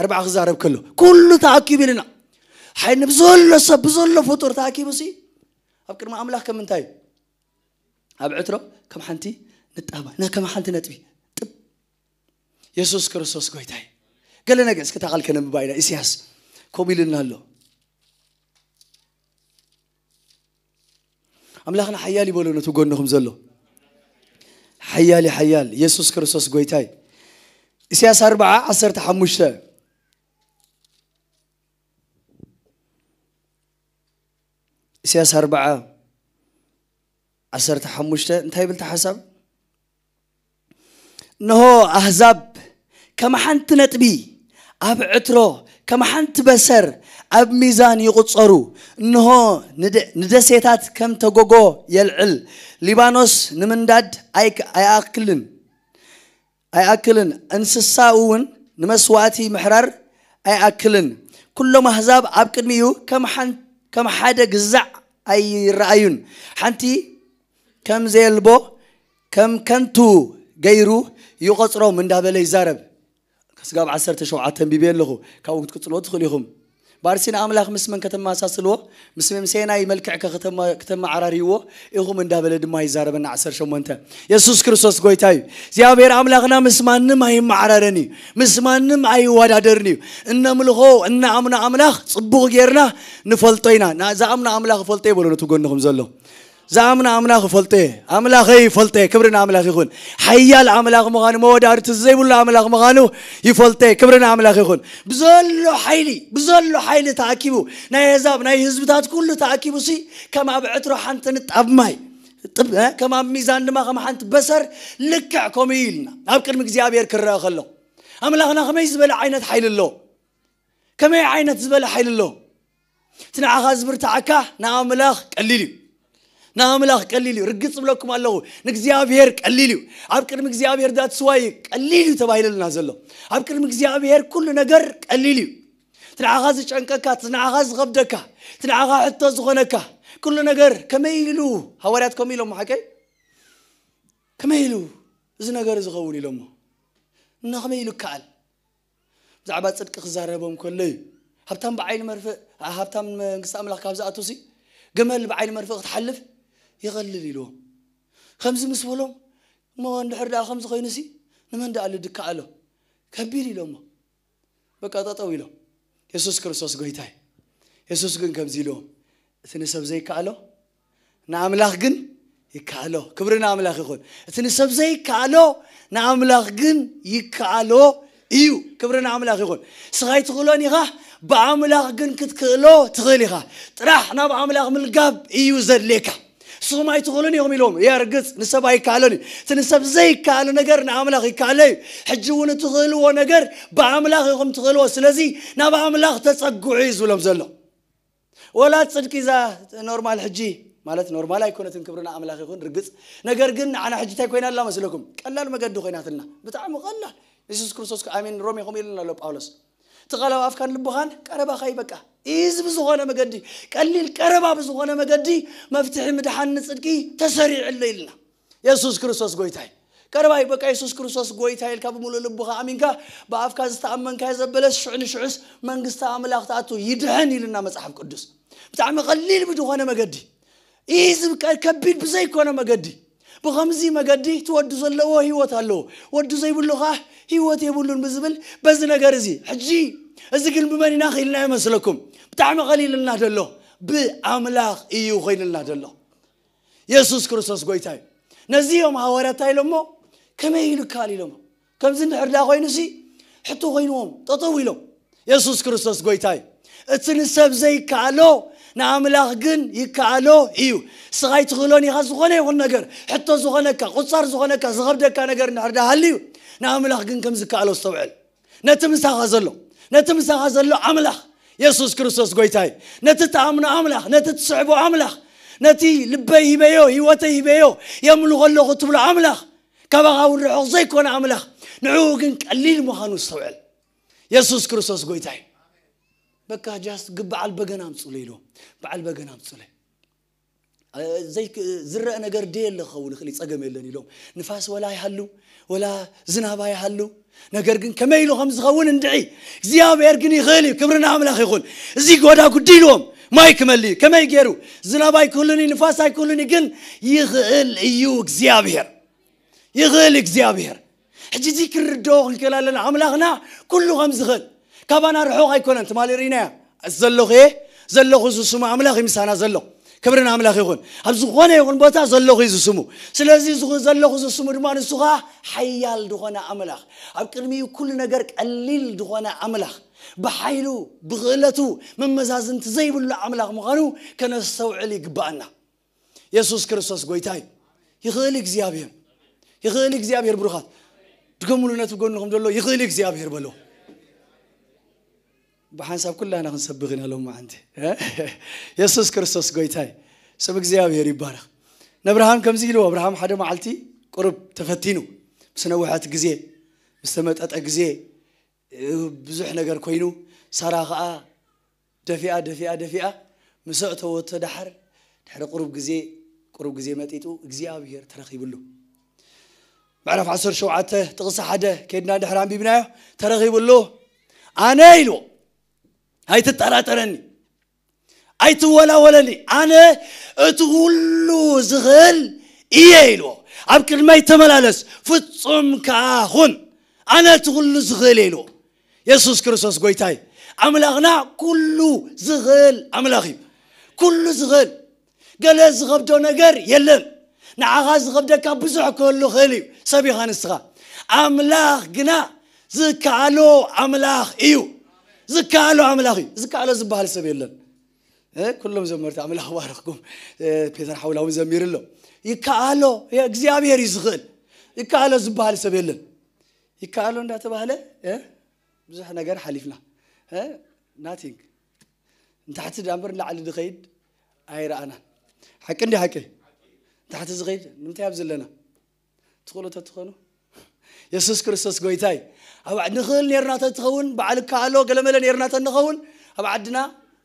ኣርባዓ ክዛረብ ከሎ፣ ኩሉ ተኣኪቡ ኢልና። ሓይ ብዘሎ ሰብ፣ ብዘሎ ፍጡር ተኣኪቡ ሲ፣ ኣብ ቅድሚ ኣምላኽ ከም እንታይ እዩ? ኣብ ዕትሮ ከም ሓንቲ ንጣባ፣ ነ-፣ ከም ሓንቲ ነጥቢ ጥብ። የሱስ ክርስቶስ ጎይታ እዩ። ገለ ነገር እስኪ እታ ቃል ከነንብባ ኢና። ኢሳያስ ከምኡ ኢሉና ኣሎ። ኣምላኽና ሓያል ይበሎ ነቲ ጎንኹም ዘሎ። ሓያል እዩ፣ ሓያል። የሱስ ክርስቶስ ጎይታ እዩ። ኢሳያስ ኣርባዓ ዓሰርተ ሓሙሽተ። ኢሳያስ ኣርባዓ ዓሰርተ ሓሙሽተ እንታይ ይብል እቲ ሓሳብ? እንሆ ኣህዛብ ከም ሓንቲ ነጥቢ ኣብ ዕትሮ፣ ከም ሓንቲ በሰር ኣብ ሚዛን ይቑጸሩ። እንሆ ንደ-፣ ንደሴታት ከም ተጎጎ የልዕል። ሊባኖስ ንምንዳድ ኣይክ-፣ ኣይኣክልን፣ ኣይኣክልን፣ እንስሳ እውን ንመስዋእቲ ምሕራር ኣይኣክልን። ኩሎም ኣህዛብ ኣብ ቅድሚኡ ከም ሓን-፣ ከም ሓደ ግዛዕ ኣይረኣዩን። ሓንቲ ከም ዘየልቦ ከም ከንቱ ገይሩ ይቖጽሮም እንዳበለ ይዛረብ። ስጋብ ዓሰርተ ሸውዓተ ኣንቢበ ኣለኹ፣ ካብኡ ክትቅጽልዎ ትኽእሉ ኢኹም። ባርሲ ንኣምላኽ ምስ መን ከተመሳስልዎ፣ ምስ መምሰየናይ መልክዕ ከ ከተማ-፣ ከተመዓራርይዎ ኢኹም እንዳበለ ድማ ይዛረበና። ዓሰርተ ሸሞንተ፣ የሱስ ክርስቶስ ጎይታ እዩ። እግዚኣብሔር ኣምላኽና ምስ ማንም ኣይመዓራረን እዩ፣ ምስ ማንም ኣይወዳደርን እዩ። እነምልኾ፣ እናኣምኖ ኣምላኽ ጽቡቕ ጌርና ንፈልጦ ኢና። ና-፣ ዝኣምኖ ኣምላኽ ይፈልጦ ይበሎ ነቲ ጎንኹም ዘሎ። ዝኣምኖ ኣምላኽ ይፈልጦ እየ፣ ኣምላኸይ ይፈልጦ እየ። ክብሪ ንኣምላኽ ይኹን። ሓያል ኣምላኽ ምዃኑ፣ መወዳድርቲ ዘይብሉ ኣምላኽ ምዃኑ ይፈልጦ እየ። ክብሪ ንኣምላኽ ይኹን። ብዘሎ ሓይሊ፣ ብዘሎ ሓይሊ ተኣኪቡ፣ ናይ ኣህዛብ፣ ናይ ህዝብታት ኩሉ ተኣኪቡ ሲ፣ ከም ኣብ ዕትሮ ሓንቲ ንጣብ ማይ፣ ጥብ-፣ እ፣ ከም ኣብ ሚዛን ድማ ከም ሓንቲ በሰር ልክዕ ከምኡ እዩ ኢልና። ኣብ ቅድሚ እግዚኣብሔር ክረአ ከሎ፣ ኣምላኽና ከመይ ዝበለ ዓይነት ሓይሊ ኣሎ? ከመይ ዓይነት ዝበለ ሓይሊ ኣሎ? እቲ ንዓኻ ዝብርትዓካ ንኣምላኽ ቀሊል እዩ። ንኣምላኽ ቀሊል እዩ። ርግጽ እብለኩም ኣለኹ፣ ንእግዚኣብሔር ቀሊል እዩ። ኣብ ቅድሚ እግዚኣብሔር that's why ቀሊል እዩ ተባሂሉልና ዘሎ። ኣብ ቅድሚ እግዚኣብሔር ኩሉ ነገር ቀሊል እዩ። እቲ ንዓኻ ዝጨንቀካ፣ እቲ ንዓኻ ዝኸብደካ፣ እቲ ንዓኻ ሕቶ ዝኾነካ ኩሉ ነገር ከመይ ኢሉ፣ ሃዋርያት ከምኡ ኢሎሞ ሓቀይ? ከመይ ኢሉ እዚ ነገር እዚ ኸውን ኢሎሞ? እና ከመይ ኢሉ ይከኣል? ብዛዕባ ጽድቂ ክዛረቦም ከሎ እዩ። ሃብታም ብዓይኒ መርፍእ፣ ሃብታም መንግስቲ ኣምላኽ ካብ ዝኣቱ ሲ፣ ገመል ብዓይኒ መርፍእ ክትሓልፍ ይቐልል ኢልዎም። ከምዚ ምስ በሎም፣ እሞ እንድሕር ደኣ ከምዚ ኮይኑ ሲ፣ ንመን ደኣ ልድከኣሎ? ከቢድ ኢሎሞ። በቃ ጠጠው ኢሎም። የሱስ ክርስቶስ ጎይታ እዩ። የሱስ ግን ከምዚ ኢልዎም፣ እቲ ንሰብ ዘይከኣሎ ንኣምላኽ ግን ይከኣሎ። ክብሪ ንኣምላኽ ይኹን። እቲ ንሰብ ዘይከኣሎ ንኣምላኽ ግን ይከኣሎ እዩ። ክብሪ ንኣምላኽ ይኹን። ስኻ ኣይትኽእሎን ኢኻ፣ ብኣምላኽ ግን ክትክእሎ ትኽእል ኢኻ። ጥራሕ ናብ ኣምላኽ ምልጋብ እዩ ዘድልየካ። ንስኹም ኣይትኽእሉን ኢኹም ኢሎም። የርግጽ፣ ንሰብ ኣይከኣሎን እዩ። እቲ ንሰብ ዘይከኣሎ ነገር ንኣምላኽ ይከኣሎ እዩ። ሕጂ እውን እትኽእልዎ ነገር ብኣምላኽ ኢኹም ትኽእልዎ። ስለዚ ናብ ኣምላኽ ተጸግዑ እዩ ዝብሎም ዘሎ። ወላ ጽድቂ እዛ ኖርማል ሕጂ፣ ማለት ኖርማል ኣይኮነትን፣ ክብሪ ንኣምላኽ ይኹን፣ ርግጽ። ነገር ግን ንዓና ሕጂ እንታይ ኮይና ኣላ መስለኩም? ቀላል መገዲ ኮይናትና። ብጣዕሚ ቀላል። የሱስ ክርስቶስ ኣሜን፣ ሮሜ ከምኡ ኢሉና ኣሎ ጳውሎስ። እቲ ቃል ኣብ ኣፍካን ልብኻን ቀረባኻ እዩ በቃ። ኢዚ ብዝኾነ መገዲ፣ ቀሊል ቀረባ ብዝኾነ መገዲ መፍትሒ ምድሓን ንጽድቂ ተሰሪዑ ኣሎ ኢልና። የሱስ ክርስቶስ ጎይታ እዩ። ቀረባ እዩ በቃ። የሱስ ክርስቶስ ጎይታ ኢልካ ብምሉእ ልብኻ ኣሚንካ፣ ብኣፍካ ዝተኣመንካዮ ዘበለስ ሽዑ ንሽዑስ መንግስቲ ኣምላኽ ትኣቱ ይድሕን ኢልና መጽሓፍ ቅዱስ። ብጣዕሚ ቀሊል ብዝኾነ መገዲ፣ ኢዚ ከቢድ ብዘይኮነ መገዲ፣ ብኸምዚ መገዲ እቲ ወዲ ዘለዎ ህይወት ኣለዎ፣ ወዲ ዘይብሉ ኸዓ ህይወት የብሉን ብዝብል በዚ ነገር እዚ። ሕጂ እዚ ግን ብመን ኢና ክኢልናዮ መስለኩም? ብጣዕሚ ቀሊልና ደሎ፣ ብኣምላኽ እዩ ኮይንልና ደሎ። የሱስ ክርስቶስ ጎይታ እዩ። ነዚ እዮም ሃዋርያት እንታይ ኢሎሞ? ከመይ ኢሉ ይከኣል ኢሎሞ። ከምዚ እንድሕር ደኣ ኮይኑሲ ሕቶ ኮይንዎም ጠጠው ኢሎም። የሱስ ክርስቶስ ጎይታ እዩ። እቲ ንሰብ ዘይከኣሎ ንኣምላኽ ግን ይከኣሎ እዩ። ስኻ ኣይትኽእሎን ኢኻ። ዝኾነ ይኹን ነገር፣ ሕቶ ዝኾነካ፣ ቁጻር ዝኾነካ፣ ዝኸብደካ ነገር እንድሕር ደኣ ሃልዩ፣ ንኣምላኽ ግን ከም ዝከኣሎ ኣስተውዕል። ነቲ ምሳኻ ዘሎ፣ ነቲ ምሳኻ ዘሎ ኣምላኽ የሱስ ክርስቶስ ጎይታ እዩ። ነቲ ትኣምኖ ኣምላኽ፣ ነቲ ትስዕቦ ኣምላኽ፣ ነቲ ልበይ ሂበዮ፣ ህይወተይ ሂበዮ፣ የምልኾ ኣለኹ ትብሎ ኣምላኽ፣ ካባኻ እውን ርሑቕ ዘይኮነ ኣምላኽ፣ ንዕኡ ግን ቀሊል ምዃኑ ኣስተውዕል። የሱስ ክርስቶስ ጎይታ እዩ። በቃ ጃስት ግ-፣ በዓል በገና ኣምጹለይ ኢልዎም። በዓል በገና ኣምጹለይ። እ፣ ዘይክ-፣ ዝረአ ነገር ደየለ ክኸውን ይኽእል እዩ፣ ጸገም የለን ኢሎም። ንፋስ ወላ ይሃሉ፣ ወላ ዝናብ ኣይሃሉ፣ ነገር ግን ከመይ ኢሉ ከም ዝኸውን እንድዒ። እግዚኣብሔር ግን ይኽእል እዩ። ክብሪ ንኣምላኽ ይኹን። እዚ ጎዳ ጉዲ ኢልዎም፣ ማይ ክመሊ እዩ። ከመይ ገይሩ? ዝናብ ኣይክህሉን እዩ፣ ንፋስ ኣይክህሉን እዩ፣ ግን ይኽእል እዩ እግዚኣብሔር። ይኽእል እግዚኣብሔር። ሕጂ እዚ ክንርድኦ ክንክእል ኣለና። ኣምላኽና ኩሉ ከም ዝኽእል፣ ካባና ርሑቕ ኣይኮነን። ትማሊ ርኢናያ። ዘለኹ እየ፣ ዘለኹ ዝስሙ ኣምላኽ እዩ ምሳና ዘሎ። ክብሪ ንኣምላኽ ይኹን። ኣብ ዝኾነ ይኹን ቦታ ዘለኹ እዩ ዝስሙ። ስለዚ ዝኹ-፣ ዘለኹ ዝስሙ ድማ ንሱ ኸዓ ሓያል ዝኾነ ኣምላኽ፣ ኣብ ቅድሚኡ ኩሉ ነገር ቀሊል ዝኾነ ኣምላኽ፣ ብሓይሉ ብኽእለቱ መመዛዝንቲ ዘይብሉ ኣምላኽ ምዃኑ ከነስተውዕል ይግብኣና። የሱስ ክርስቶስ ጎይታ እዩ። ይኽእል እግዚኣብሔር። ይኽእል እግዚኣብሔር ብሩኻት። ድገሙሉ ነቲ ጎንኹም ዘሎ፣ ይኽእል እግዚኣብሔር በሎ። ብሓንሳብ ኩላና ክንሰብኽ ኢና ሎም መዓንቲ። የሱስ ክርስቶስ ጎይታ እዩ። ስም እግዚኣብሔር ይባረኽ። ነብርሃም ከምዚ ኢልዎ፣ ኣብርሃም ሓደ መዓልቲ ቁሩብ ተፈቲኑ፣ ምስ ነውሐት ግዜ፣ ምስ ተመጠጠ ግዜ፣ ብዙሕ ነገር ኮይኑ፣ ሳራ ኸዓ ደፊኣ ደፊኣ ደፊኣ ምስ ኣእተወቶ ደሓር፣ ድሕሪ ቁሩብ ግዜ፣ ቁሩብ ግዜ መጢጡ እግዚኣብሔር ተረኺብሉ። ምዕራፍ ዓሰርተ ሸውዓተ ጥቕሲ ሓደ ከይድና ድሕሪ ኣንቢብናዮ፣ ተረኺብሉ። ኣነ ኢልዎ፣ ኣይትጠራጠረኒ፣ ኣይትወላወለኒ፣ ኣነ እቲ ኩሉ ዝኽእል እየ ኢልዎ። ኣብ ቅድመይ ተመላለስ፣ ፍጹም ከኣ ኹን፣ ኣነ እቲ ኩሉ ዝኽእል እየ ኢልዎ። የሱስ ክርስቶስ ጎይታይ። ኣምላኽና ኩሉ ዝኽእል ኣምላኽ እዩ። ኩሉ ዝኽእል፣ ገለ ዝኸብዶ ነገር የለን። ንዓኻ ዝኸብደካ ብዙሕ ክህሉ ይኽእል እዩ፣ ሰብ ኢኻ ንስኻ። ኣምላኽ ግና ዝከኣሎ ኣምላኽ እዩ። ዝከኣሎ ኣምላኽ እዩ። ዝከኣሎ ዝበሃል ሰብ የለን። እ፣ ኩሎም ዘመርቲ ኣምላኽ ባረኽኩም። እ፣ ፔተር ሓውና እውን ዘሚሩ ኣሎ። ይከኣሎ፣ የ-፣ እግዚኣብሔር እዩ ዝኽእል። ይከኣሎ ዝበሃል ሰብ የለን። ይከኣሎ እንዳተባህለ፣ እ፣ ብዙሕ ነገር ሓሊፍና። እ፣ ናቲንግ። ንታሕቲ ዳምበር ንላዕሊ ዝኸይድ ኣይረኣናን። ሓቂ እንዲ ሓቂ? ንታሕቲ ዝኸይድ ንምንታይ ኣብ ዘለና? ትኽእሉ ተትኾኑ? የሱስ ክርስቶስ ጎይታይ። ኣብ ዓ-፣ ንኽእል ኔርና ተትኸውን፣ በዓል እከኣሎ ገለመለ ኔርና ተንኸውን፣ ኣብ ዓድና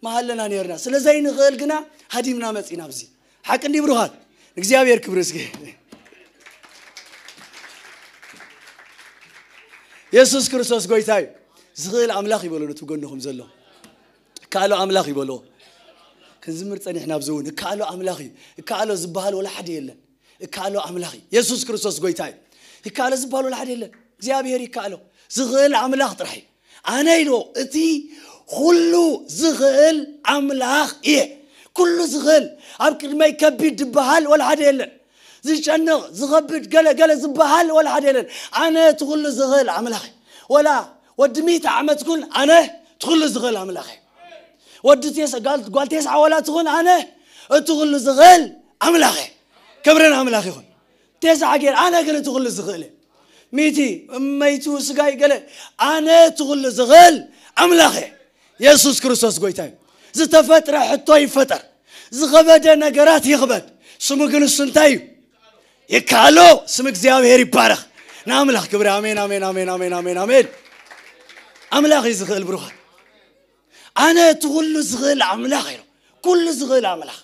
መሃለና ኔርና። ስለ ዘይንኽእል ግና ሃዲምና መጺና ኣብዚ። ሓቂ እንዲ ብሩኻት? እግዚኣብሔር ክብሪ እስኪ። የሱስ ክርስቶስ ጎይታይ። ዝኽእል ኣምላኽ ይበሎ ነቲ ጎንኹም ዘሎ። እከኣሎ ኣምላኽ ይበሎ። ክንዝምር ጸኒሕና ኣብዚ እውን። እከኣሎ ኣምላኽ እዩ። እከኣሎ ዝበሃል ወላ ሓደ የለን። እከኣሎ ኣምላኽ እዩ። የሱስ ክርስቶስ ጎይታ እዩ። ይከኣሎ ዝበሃል ወላ ሓደ የለን። እግዚኣብሔር ይከኣሎ። ዝኽእል ኣምላኽ ጥራሕ እዩ። ኣነ ኢልዎ፣ እቲ ኩሉ ዝኽእል ኣምላኽ እየ። ኩሉ ዝኽእል፣ ኣብ ቅድመይ ከቢድ ዝበሃል ወላ ሓደ የለን። ዝጨንቕ፣ ዝኸብድ፣ ገለ፣ ገለ ዝበሃል ወላ ሓደ የለን። ኣነ እቲ ኩሉ ዝኽእል ኣምላኽ እየ። ወላ ወዲ ሚእቲ ዓመት ኩን፣ ኣነ እቲ ኩሉ ዝኽእል ኣምላኽ እየ። ወዲ ቴስ-፣ ጓል፣ ጓል ቴስዓ ወላ ትኹን፣ ኣነ እቲ ኩሉ ዝኽእል ኣምላኽ እየ። ክብሪ ንኣምላኽ ይኹን። ቴስዓ ገይር፣ ኣነ ግን እቲ ኩሉ ዝኽእል እየ። ሚእቲ፣ እመይቱ ስጋይ ገለ፣ ኣነ እቲ ኩሉ ዝኽእል ኣምላኽ እየ። የሱስ ክርስቶስ ጎይታ እዩ። ዝተፈጥረ ሕቶ ይፈጠር፣ ዝኸበደ ነገራት ይኽበድ፣ ስሙ ግን እሱ እንታይ እዩ? ይከኣሎ። ስም እግዚኣብሔር ይባረኽ። ንኣምላኽ ክብሪ። ኣሜን፣ ኣሜን፣ ኣሜን፣ ኣሜን፣ ኣሜን፣ ኣሜን። ኣምላኽ እዩ ዝኽእል ብሩኻት። ኣነ እቲ ኩሉ ዝኽእል ኣምላኽ ኢሉ። ኩሉ ዝኽእል ኣምላኽ።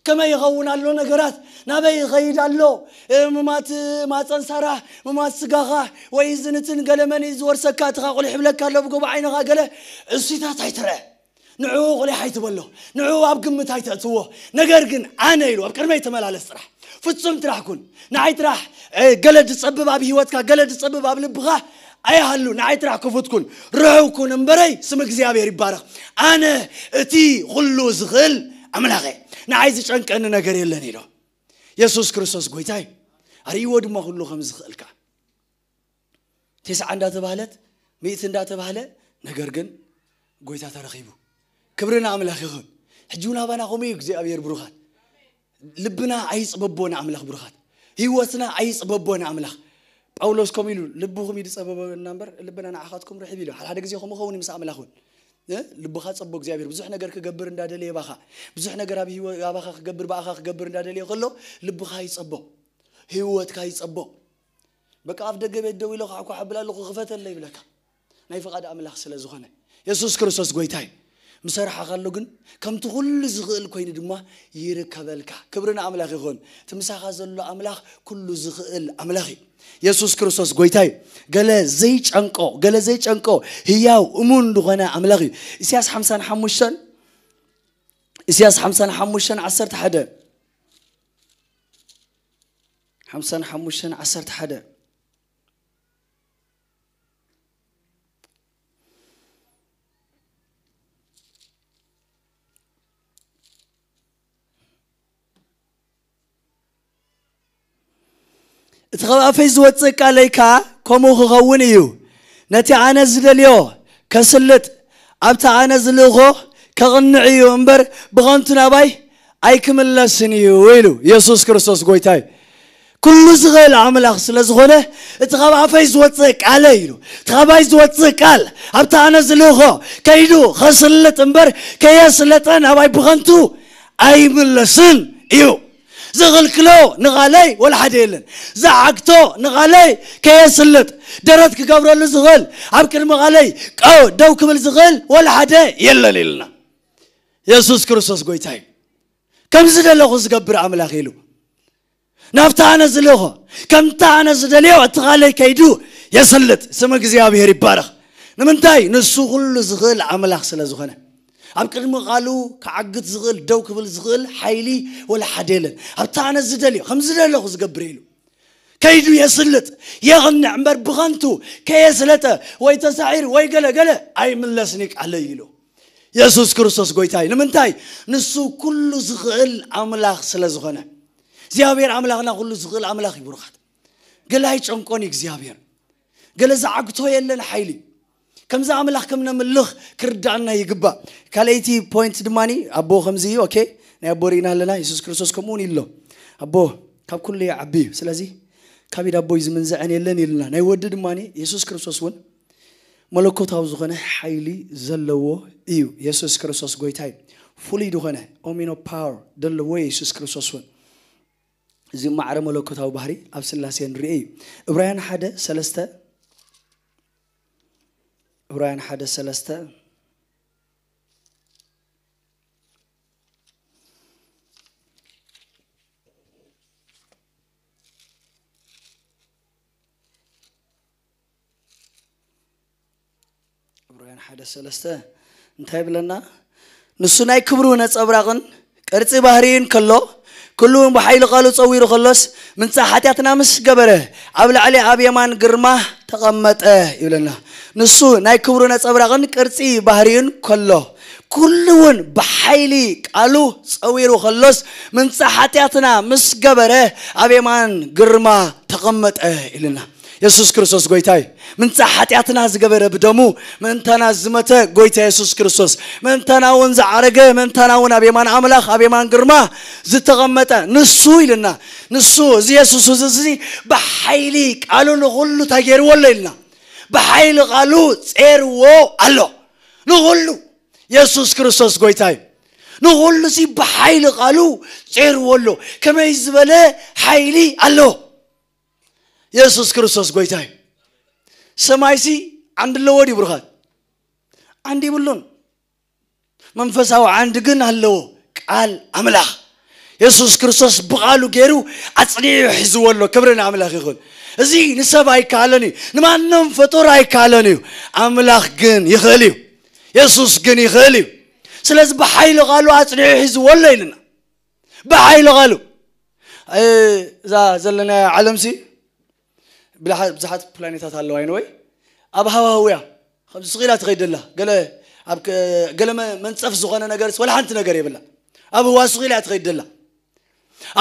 ከመይ ይኸውን ኣሎ ነገራት? ናበይ ይኸይድ ኣሎ? እ፣ ምማት ማፀን ሳራ፣ ምማት ስጋኻ፣ ወይ ዝንትን ገለመን እዩ ዝወርሰካ፣ እቲ ቁሊሕ ይብለካ ኣሎ ብጎቦ ዓይንኻ ገለ፣ እሱታት ኣይትረአ። ንዕኡ ቁሊሕ ኣይትበሎ፣ ንዕኡ ኣብ ግምት ኣይተእትዎ። ነገር ግን ኣነ ኢሉ ኣብ ቅድመይ ተመላለስ ጥራሕ፣ ፍጹም ጥራሕ ኩን። ንዓይ ጥራሕ፣ እ፣ ገለ ዝጸብብ ኣብ ህይወትካ፣ ገለ ዝጸብብ ኣብ ልብኻ ኣይሃሉ። ንዓይ ጥራሕ ክፉት ኩን፣ ርሑው ኩን እምበረይ፣ ስም እግዚኣብሔር ይባረኽ። ኣነ እቲ ኩሉ ዝኽእል ኣምላኽ እየ። ንዓይ ዝጨንቀኒ ነገር የለን ኢሉ። የሱስ ክርስቶስ ጎይታ እዩ። ኣርእይዎ ድማ ኩሉ ከም ዝኽእልካ። ቴስዓ እንዳተባህለት፣ ሚእቲ እንዳተባህለ፣ ነገር ግን ጎይታ ተረኺቡ። ክብሪ ንኣምላኽ ይኹን። ሕጂ እውን ኣባና ከምኡ እዩ እግዚኣብሔር ብሩኻት። ልብና ኣይጽበቦ ንኣምላኽ ብሩኻት። ህይወትና ኣይጽበቦ ንኣምላኽ። ጳውሎስ ከምኡ ኢሉ፣ ልብኹም እዩ ዝጸበበና እምበር፣ ልብና ንዓኻትኩም ርሕብ ኢሉ። ሓደ ሓደ ግዜ ከምኡ ኸውን እዩ ምስ ኣምላኽ እውን። እ? ልብኻ ጸቦ እግዚኣብሔር። ብዙሕ ነገር ክገብር እንዳደለየ ባኻ። ብዙሕ ነገር ኣብ ህይወ-፣ ኣባኻ ክገብር፣ ብኣኻ ክገብር እንዳደለየ ከሎ፣ ልብኻ ይጸቦ። ህይወትካ ይጸቦ። በቃ ኣፍ ደገ ቤት ደው ኢለ ኳዕኳዕ ኣብል ኣለኹ፣ ክፈተለይ ይብለካ። ናይ ፍቓድ ኣምላኽ ስለ ዝኾነ። የሱስ ክርስቶስ ጎይታ እዩ። ምሰርሓ ከሎ ግን ከምቲ ኩሉ ዝኽእል ኮይኑ ድማ ይርከበልካ። ክብሪ ንኣምላኽ ይኹን። እቲ ምሳኻ ዘሎ ኣምላኽ ኩሉ ዝኽእል ኣምላኽ እዩ። የሱስ ክርስቶስ ጎይታ እዩ። ገለ ዘይጨንቆ፣ ገለ ዘይጨንቆ ህያው እሙን ዝኾነ ኣምላኽ እዩ። ኢሳያስ ሓምሳን ሓሙሽተን፣ ኢሳያስ ሓምሳን ሓሙሽተን ዓሰርተ ሓደ። ሓምሳን ሓሙሽተን ዓሰርተ ሓደ። እቲ ኻብ ኣፈይ ዝወጽእ ቃለይ ከኣ ከምኡ ክኸውን እዩ። ነቲ ኣነ ዝደልዮ ከስልጥ፣ ኣብቲ ኣነ ዝልእኾ ከቕንዕ እዩ እምበር፣ ብኸንቱ ናባይ ኣይክምለስን እዩ ኢሉ። የሱስ ክርስቶስ ጎይታ እዩ። ኩሉ ዝኽእል ኣምላኽ ስለ ዝኾነ፣ እቲ ኻብ ኣፈይ ዝወጽእ ቃለይ ኢሉ። እቲ ኻባይ ዝወጽእ ቃል፣ ኣብቲ ኣነ ዝልእኾ ከይዱ ኸስልጥ እምበር፣ ከየስለጠ ናባይ ብኸንቱ ኣይምለስን እዩ። ዝኽልክሎ ንቓለይ ወላ ሓደ የለን። ዝዓግቶ ንቓለይ ከየስልጥ ደረት ክገብረሉ ዝኽእል፣ ኣብ ቅድሚ ቓለይ ቀው ደው ክብል ዝኽእል ወላ ሓደ የለን ኢልና። የሱስ ክርስቶስ ጎይታ እዩ። ከም ዝደለኹ ዝገብር ኣምላኽ ኢሉ፣ ናብታ ኣነ ዝልእኾ፣ ከምታ ኣነ ዝደልዮ እቲ ቓለይ ከይዱ የስልጥ። ስም እግዚኣብሔር ይባረኽ። ንምንታይ? ንሱ ኩሉ ዝኽእል ኣምላኽ ስለ ዝኾነ። ኣብ ቅድሚ ቓሉ ክዓግት ዝኽእል፣ ደው ክብል ዝኽእል ሓይሊ ወላ ሓደ የለን። ኣብታ ኣነ ዝደልዮ፣ ከም ዝደለኹ ዝገብር ኢሉ ከይዱ የስልጥ፣ የቕንዕ እምበር ብኸንቱ ከየስለጠ ወይ ተሳዒር ወይ ገለ ገለ ኣይምለስኒ ቃለይ ኢሉ። የሱስ ክርስቶስ ጎይታ እዩ። ንምንታይ? ንሱ ኩሉ ዝኽእል ኣምላኽ ስለ ዝኾነ። እግዚኣብሔር ኣምላኽና ኩሉ ዝኽእል ኣምላኽ እዩ። ብሩኻት፣ ገለ ኣይጨንቆን እዩ እግዚኣብሔር። ገለ ዝዓግቶ የለን ሓይሊ። ከምዚ ኣምላኽ ከም ነምልኽ ክርዳእና ይግባእ። ካልኣይቲ ፖይንት ድማ ኣቦ ከምዚ እዩ። ኦኬ፣ ናይ ኣቦ ርኢና ኣለና። የሱስ ክርስቶስ ከምኡ እውን ኢሎ፣ ኣቦ ካብ ኩሉ ይዓቢ እዩ። ስለዚ ካብ ኢድ ኣቦይ ዝምንዝዐን የለን ኢልና። ናይ ወዲ ድማ የሱስ ክርስቶስ እውን መለኮታዊ ዝኾነ ሓይሊ ዘለዎ እዩ። የሱስ ክርስቶስ ጎይታ እዩ። ፍሉይ ዝኾነ ኦሚኖ ፓወር ዘለዎ የሱስ ክርስቶስ እውን። እዚ ማዕረ መለኮታዊ ባህሪ ኣብ ስላሴ ንርኢ እዩ። ዕብራውያን ሓደ ሰለስተ፣ ዕብራውያን ሓደ ሰለስተ፣ ዕብራውያን ሓደ ሰለስተ እንታይ ይብለና? ንሱ ናይ ክብሩ ነጸብራቕን ቅርጺ ባህሪን ከሎ፣ ኩሉ እውን ብሓይሊ ቃሉ ጸዊሩ ከሎስ፣ ምንጻ ሓጢኣትና ምስ ገበረ፣ ኣብ ላዕሊ ኣብ የማን ግርማ ተቐመጠ ይብለና። ንሱ ናይ ክብሩ ነጸብራቕን ቅርጺ ባህሪን ከሎ፣ ኩሉ እውን ብሓይሊ ቃሉ ጸዊሩ ከሎስ፣ ምንጻ ሓጢኣትና ምስ ገበረ፣ ኣብ የማን ግርማ ተቐመጠ ኢልና። የሱስ ክርስቶስ ጎይታ እዩ። ምንጻ ሓጢኣትና ዝገበረ ብደሙ ምእንታና ዝመተ ጎይታ የሱስ ክርስቶስ፣ ምእንታና እውን ዝዓረገ፣ ምእንታና እውን ኣብ የማን ኣምላኽ ኣብ የማን ግርማ ዝተቐመጠ ንሱ ኢልና። ንሱ እዚ የሱስ እዚ፣ እዚ ብሓይሊ ቃሉ ንኹሉ እንታይ ገይርዎ ኣሎ ኢልና? ብሓይሊ ቃሉ ጼርዎ ኣሎ ንኹሉ። የሱስ ክርስቶስ ጎይታ እዩ። ንኹሉ እዚ ብሓይሊ ቃሉ ጼርዎ ኣሎ። ከመይ ዝበለ ሓይሊ ኣሎ! የሱስ ክርስቶስ ጎይታ እዩ። ሰማይሲ ዓንዲ ኣለዎ ድዩ ብሩኻት? ዓንዲ ይብሉን። መንፈሳዊ ዓንዲ ግን ኣለዎ። ቃል ኣምላኽ። የሱስ ክርስቶስ ብቓሉ ገይሩ ኣጽኒዑ ሒዝዎ ኣሎ። ክብሪ ንኣምላኽ ይኹን። እዚ ንሰብ ኣይከኣለን እዩ። ንማንም ፍጡር ኣይከኣለን እዩ። ኣምላኽ ግን ይኽእል እዩ። የሱስ ግን ይኽእል እዩ። ስለዚ ብሓይሊ ቃሉ ኣጽኒዑ ሒዝዎ ኣሎ ኢልና። ብሓይሊ ቃሉ። እ፣ እዛ ዘለናያ ዓለምሲ ብልሓ-፣ ብዙሓት ፕላኔታት ኣለዋ። ይንወይ ኣብ ሃዋህውያ ከምዚ ስቕ ኢላ ትኸይድ ደላ። ገለ ኣብ ከ-፣ ገለ መ-፣ መንጸፍ ዝኾነ ነገር ወላ ሓንቲ ነገር የብላ። ኣብ ህዋ ስቕ ኢላ ትኸይድ ደላ።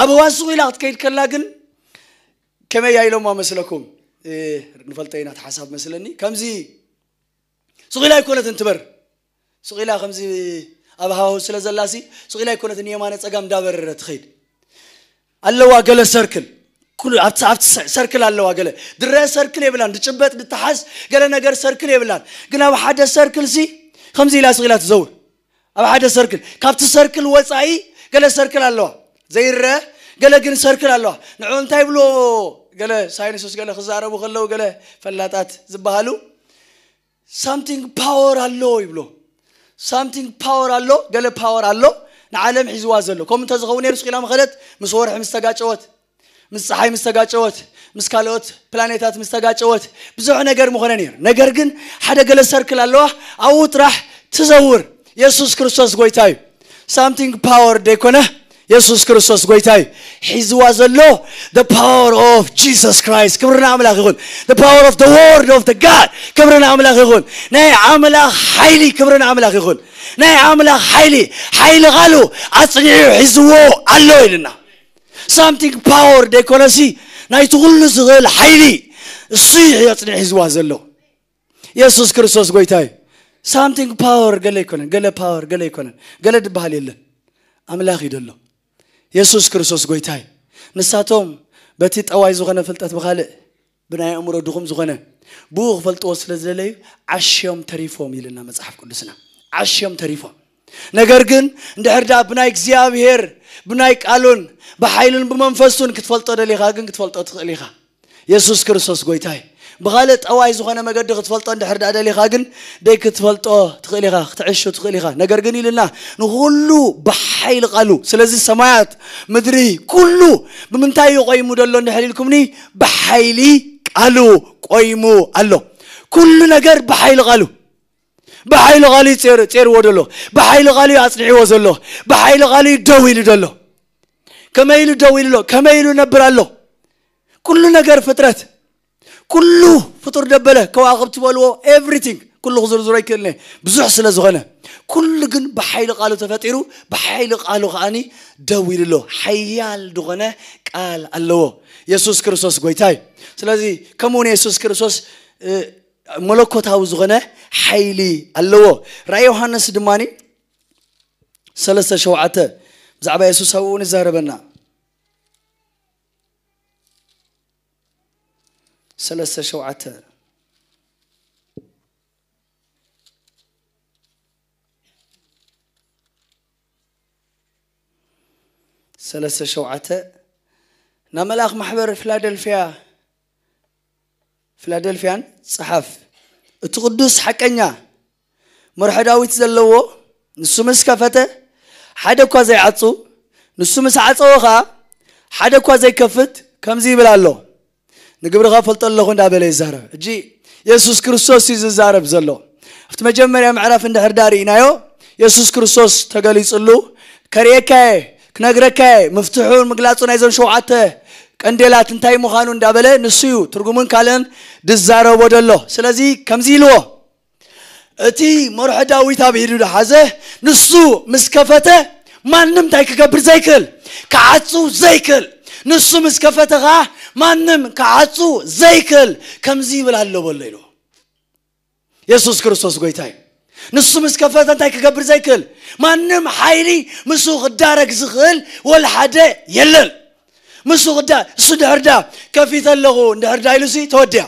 ኣብ ህዋ ስቕ ኢላ ክትከይድ ከላ ግን ከመይ እያ ኢሎማ መስለኩም? እ፣ ንፈልጦ ኢና እቲ ሓሳብ መስለኒ። ከምዚ ስቕ ኢላ ኣይኮነትን ትበር። ስቕ ኢላ ከምዚ ኣብ ሃዋህው ስለ ዘላሲ፣ ስቕ ኢላ ኣይኮነትን የማነ ጸጋም እንዳበረረ ትኸይድ። ኣለዋ ገለ ሰርክል። ኩሉ ኣብቲ፣ ኣብቲ ሰ-፣ ሰርክል ኣለዋ ገለ። ድረ ሰርክል የብላን፣ ድጭበጥ፣ ድተሓዝ ገለ ነገር ሰርክል የብላን። ግን ኣብ ሓደ ሰርክል ሲ ከምዚ ኢላ ስቕ ኢላ ትዘውር። ኣብ ሓደ ሰርክል። ካብቲ ሰርክል ወጻኢ ገለ ሰርክል ኣለዋ። ዘይረ ገለ ግን ሰርክል ኣለዋ። ንዑ እንታይ ይብሎ? ገለ ሳይንስስ ገለ ክዛረቡ ከለዉ ገለ ፈላጣት ዝበሃሉ ሳምቲንግ ፓወር ኣሎ ይብሎ። ሳምቲንግ ፓወር ኣሎ፣ ገለ ፓወር ኣሎ ንዓለም ሒዝዋ ዘሎ። ከምኡ እንተዝኸውን ነይሩ ስቕ ኢላ ምኸደት፣ ምስ ወርሒ ምስ ተጋጨወት፣ ምስ ፀሓይ ምስ ተጋጨወት፣ ምስ ካልኦት ፕላኔታት ምስ ተጋጨወት፣ ብዙሕ ነገር ምኾነ ነይሩ። ነገር ግን ሓደ ገለ ሰርክል ኣለዋ፣ ኣብኡ ጥራሕ ትዘውር። የሱስ ክርስቶስ ጎይታ እዩ። ሳምቲንግ ፓወር ደይኮነ፣ የሱስ ክርስቶስ ጎይታ እዩ። ሒዝዋ ዘሎ the power of Jesus Christ። ክብሪ ንኣምላኽ ይኹን። The power of the word of the God። ክብሪ ንኣምላኽ ይኹን። ናይ ኣምላኽ ሓይሊ፣ ክብሪ ንኣምላኽ ይኹን። ናይ ኣምላኽ ሓይሊ፣ ሓይሊ ቃሉ ኣጽኒዑ ሒዝዎ ኣሎ ኢልና። ሳምቲንግ ፓወር ደይኮነሲ፣ ናይቲ ኩሉ ዝኽእል ሓይሊ እሱ እዩ ኣጽኒዑ ሒዝዋ ዘሎ። የሱስ ክርስቶስ ጎይታ እዩ። ሳምቲንግ ፓወር ገለ ኣይኮነን፣ ገለ ፓወር ገለ ኣይኮነን፣ ገለ ድበሃል የለን። ኣምላኽ እዩ ደሎ። የሱስ ክርስቶስ ጎይታ እዩ። ንሳቶም በቲ ጠዋይ ዝኾነ ፍልጠት፣ ብኻልእ ብናይ ኣእምሮ ድኹም ዝኾነ ብኡ ክፈልጥዎ ስለ ዝደለዩ ዓሽዮም ተሪፎም ኢልና መጽሓፍ ቅዱስና። ዓሽዮም ተሪፎም። ነገር ግን እንድሕር ደኣ ብናይ እግዚኣብሔር ብናይ ቃሉን ብሓይሉን ብመንፈሱን ክትፈልጦ ደሊኻ ግን ክትፈልጦ ትኽእል ኢኻ። የሱስ ክርስቶስ ጎይታይ። ብኻልእ ጠዋይ ዝኾነ መገዲ ክትፈልጦ እንድሕር ደኣ ደሊኻ ግን ደይ ክትፈልጦ ትኽእል ኢኻ፣ ክትዕሹ ትኽእል ኢኻ። ነገር ግን ኢልና ንኹሉ ብሓይሊ ቃሉ። ስለዚ ሰማያት፣ ምድሪ፣ ኩሉ ብምንታይ እዩ ቆይሙ ደሎ እንድሕር ኢልኩምኒ፣ ብሓይሊ ቃሉ ቆይሙ ኣሎ። ኩሉ ነገር ብሓይሊ ቃሉ። ብሓይሊ ቃሉ እዩ ጼር-፣ ጼርዎ ደሎ። ብሓይሊ ቃሉ እዩ ኣጽኒዕዎ ዘሎ። ብሓይሊ ቃሉ እዩ ደው ኢሉ ደሎ። ከመይ ኢሉ ደው ኢሉ ኣሎ? ከመይ ኢሉ ነብር ኣሎ? ኩሉ ነገር ፍጥረት፣ ኩሉ ፍጡር ደበለ፣ ከዋኽብቲ በልዎ፣ ኤቭሪቲንግ፣ ኩሉ ክዝርዝሮ ይክእልነ ብዙሕ ስለ ዝኾነ፣ ኩሉ ግን ብሓይሊ ቃሉ ተፈጢሩ፣ ብሓይሊ ቃሉ ከዓኒ ደው ኢሉ ኣሎ። ሓያል ዝኾነ ቃል ኣለዎ። የሱስ ክርስቶስ ጎይታይ። ስለዚ ከምኡ እውን የሱስ ክርስቶስ፣ እ፣ መለኮታዊ ዝኾነ ሓይሊ ኣለዎ። ራእይ ዮሃንስ ድማኒ ሰለስተ ሸውዓተ ብዛዕባ የሱስ ኣብኡ እውን ይዛረበና። ሰለስተ ሸውዓተ። ሰለስተ ሸውዓተ። ናብ መልኣኽ ማሕበር ፊላደልፍያ፣ ፊላደልፍያን ጸሓፍ። እቲ ቅዱስ ሓቀኛ መርሖ ዳዊት ዘለዎ፣ ንሱ ምስ ከፈተ ሓደ እኳ ዘይዓጹ፣ ንሱ ምስ ዓጸወ ኸኣ ሓደ እኳ ዘይከፍት ከምዚ ይብል ኣሎ። ንግብርኻ ፈልጦ ኣለኹ እንዳበለ ይዛረብ። እጂ የሱስ ክርስቶስ እዩ ዝዛረብ ዘሎ። ኣብቲ መጀመርያ ምዕራፍ እንድሕር ዳ ርኢናዮ፣ የሱስ ክርስቶስ ተገሊጽሉ፣ ከርእየካየ፣ ክነግረካየ፣ ምፍትሑን ምግላጹ ናይዞም ሸውዓተ ቀንዴላት እንታይ ምዃኑ እንዳበለ ንሱ እዩ ትርጉሙን ካልእን ዝዛረቦ ደሎ። ስለዚ ከምዚ ኢልዎ፣ እቲ መርሖ ዳዊት ኣብ ኢዱ ዝሓዘ፣ ንሱ ምስ ከፈተ ማንም እንታይ ክገብር ዘይክእል፣ ክዓጹ ዘይክእል። ንሱ ምስ ከፈተ ኸዓ ማንም ክዓጹ ዘይክእል። ከምዚ ይብል ኣሎ በሎ ኢሉ። የሱስ ክርስቶስ ጎይታ እዩ። ንሱ ምስ ከፈተ እንታይ ክገብር ዘይክእል፣ ማንም ሓይሊ ምስኡ ክዳረግ ዝኽእል ወላ ሓደ የለን። ምስኡ ክዳ-፣ እሱ ድሕር ዳ ከፊተ ኣለኹ እንድሕር ዳ ኢሉ ሲ ተወዲያ።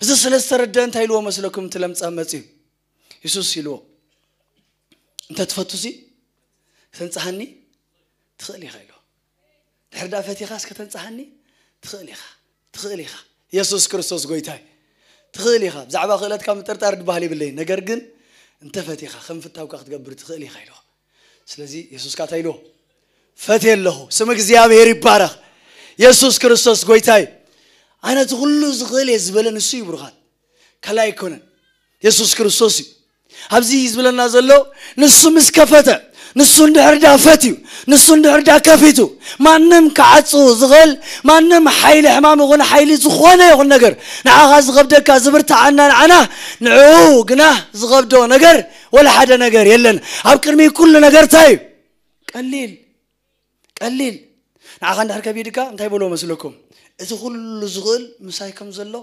እዚ ስለ ዝተረድአ እንታይ ኢልዎ መስለኩም? እቲ ለምጻም መጺኡ የሱስ ኢልዎ፣ "እንተ ትፈቱ ሲ ከተንጽሃኒ ትኽእል ኢኻ" ኢልዎ። ድሕር ዳ ፈቲኻስ ከተንጽሃኒ ትኽእል ኢኻ፣ ትኽእል ኢኻ። የሱስ ክርስቶስ ጎይታይ፣ ትኽእል ኢኻ። ብዛዕባ ክእለትካ ምጥርጣር ድበሃል የብለይን። ነገር ግን እንተ ፈቲኻ ከም ፍታውካ ክትገብር ትኽእል ኢኻ ኢልዎ። ስለዚ የሱስ ከኣ እንታይ ኢልዎ? "ፈትየ ኣለኹ። ስም እግዚኣብሔር ይባረኽ። የሱስ ክርስቶስ ጎይታይ። ኣነ እቲ ኩሉ ዝኽእል እየ" ዝበለ ንሱ እዩ ብሩኻት። ካልእ ኣይኮነን። የሱስ ክርስቶስ እዩ። ኣብዚ ዝብለና ዘሎ ንሱ ምስ ከፈተ፣ ንሱ እንድሕር ዳ ፈትዩ፣ ንሱ እንድሕር ዳ ከፊቱ፣ ማንም ክዓጹ ዝኽእል፣ ማንም ሓይሊ ሕማም ይኹን ሓይሊ ዝኾነ ይኹን ነገር ንዓኻ ዝኸብደካ ዝብርትዓና ንዓና፣ ንዕኡ ግና ዝኸብዶ ነገር ወላ ሓደ ነገር የለን። ኣብ ቅድሚ ኩሉ ነገር እንታይ እዩ? ቀሊል። ቀሊል። ንዓኻ እንድሕር ከቢድካ እንታይ በሎ መስለኩም? "እቲ ኩሉ ዝኽእል ምሳይ ከም ዘሎ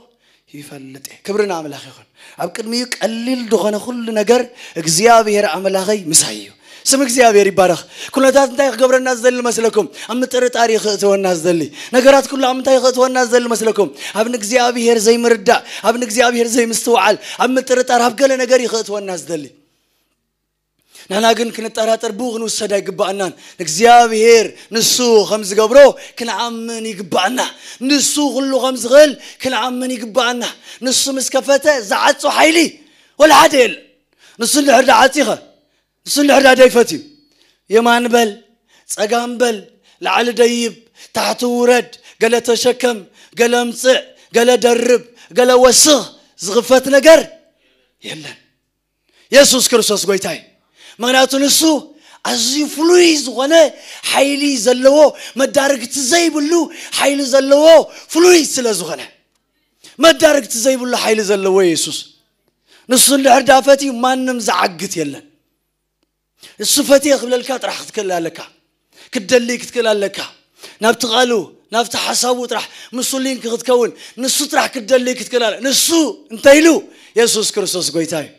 ይፈልጥ እየ።" ክብሪ ንኣምላኽ ይኹን። ኣብ ቅድሚኡ ቀሊል ዝኾነ ኩሉ ነገር እግዚኣብሔር ኣምላኸይ ምሳይ እዩ። ስም እግዚኣብሔር ይባረኽ። ኩነታት እንታይ ክገብረና ዝደሊ መስለኩም? ኣብ ምጥርጣር እዩ ክእትወና ዝደሊ። ነገራት ኩሉ ኣብ ምንታይ ክእትወና ዝደሊ መስለኩም? ኣብ ንእግዚኣብሔር ዘይምርዳእ፣ ኣብ ንእግዚኣብሔር ዘይምስትውዓል፣ ኣብ ምጥርጣር፣ ኣብ ገለ ነገር እዩ ክእትወና ዝደሊ። ንሕና ግን ክንጠራጠር ብኡ ክንውሰድ ኣይግባኣናን። እግዚኣብሔር ንሱ ከም ዝገብሮ ክንኣምን ይግባኣና። ንሱ ኩሉ ከም ዝኽእል ክንኣምን ይግባኣና። ንሱ ምስ ከፈተ ዝዓጹ ሓይሊ ወላ ሓደ የለን። ንሱ እንድሕር ዳ ዓጺኸ፣ ንሱ እንድሕር ዳ ደይፈትዩ፣ የማን በል፣ ጸጋም በል፣ ላዕሊ ደይብ፣ ታሕቲ ውረድ፣ ገለ ተሸከም፣ ገለ ምጽዕ፣ ገለ ደርብ፣ ገለ ወስኽ፣ ዝኽፈት ነገር የለን። የሱስ ክርስቶስ ጎይታይ። ምኽንያቱ ንሱ ኣዝዩ ፍሉይ ዝኾነ ሓይሊ ዘለዎ፣ መዳርግቲ ዘይብሉ ሓይሊ ዘለዎ፣ ፍሉይ ስለ ዝኾነ፣ መዳርግቲ ዘይብሉ ሓይሊ ዘለዎ የሱስ። ንሱ እንድሕር ዳ ፈትዩ ማንም ዝዓግት የለን። ንሱ ፈትየ ክብለልካ ጥራሕ ክትክእል ኣለካ። ክትደሊ ክትክእል ኣለካ። ናብቲ ቃሉ፣ ናብቲ ሓሳቡ ጥራሕ ምስኡ ሊንክ ክትከውን፣ ንሱ ጥራሕ ክትደሊ ክትክእል ኣለ። ንሱ እንተ ኢሉ፣ የሱስ ክርስቶስ ጎይታ እዩ።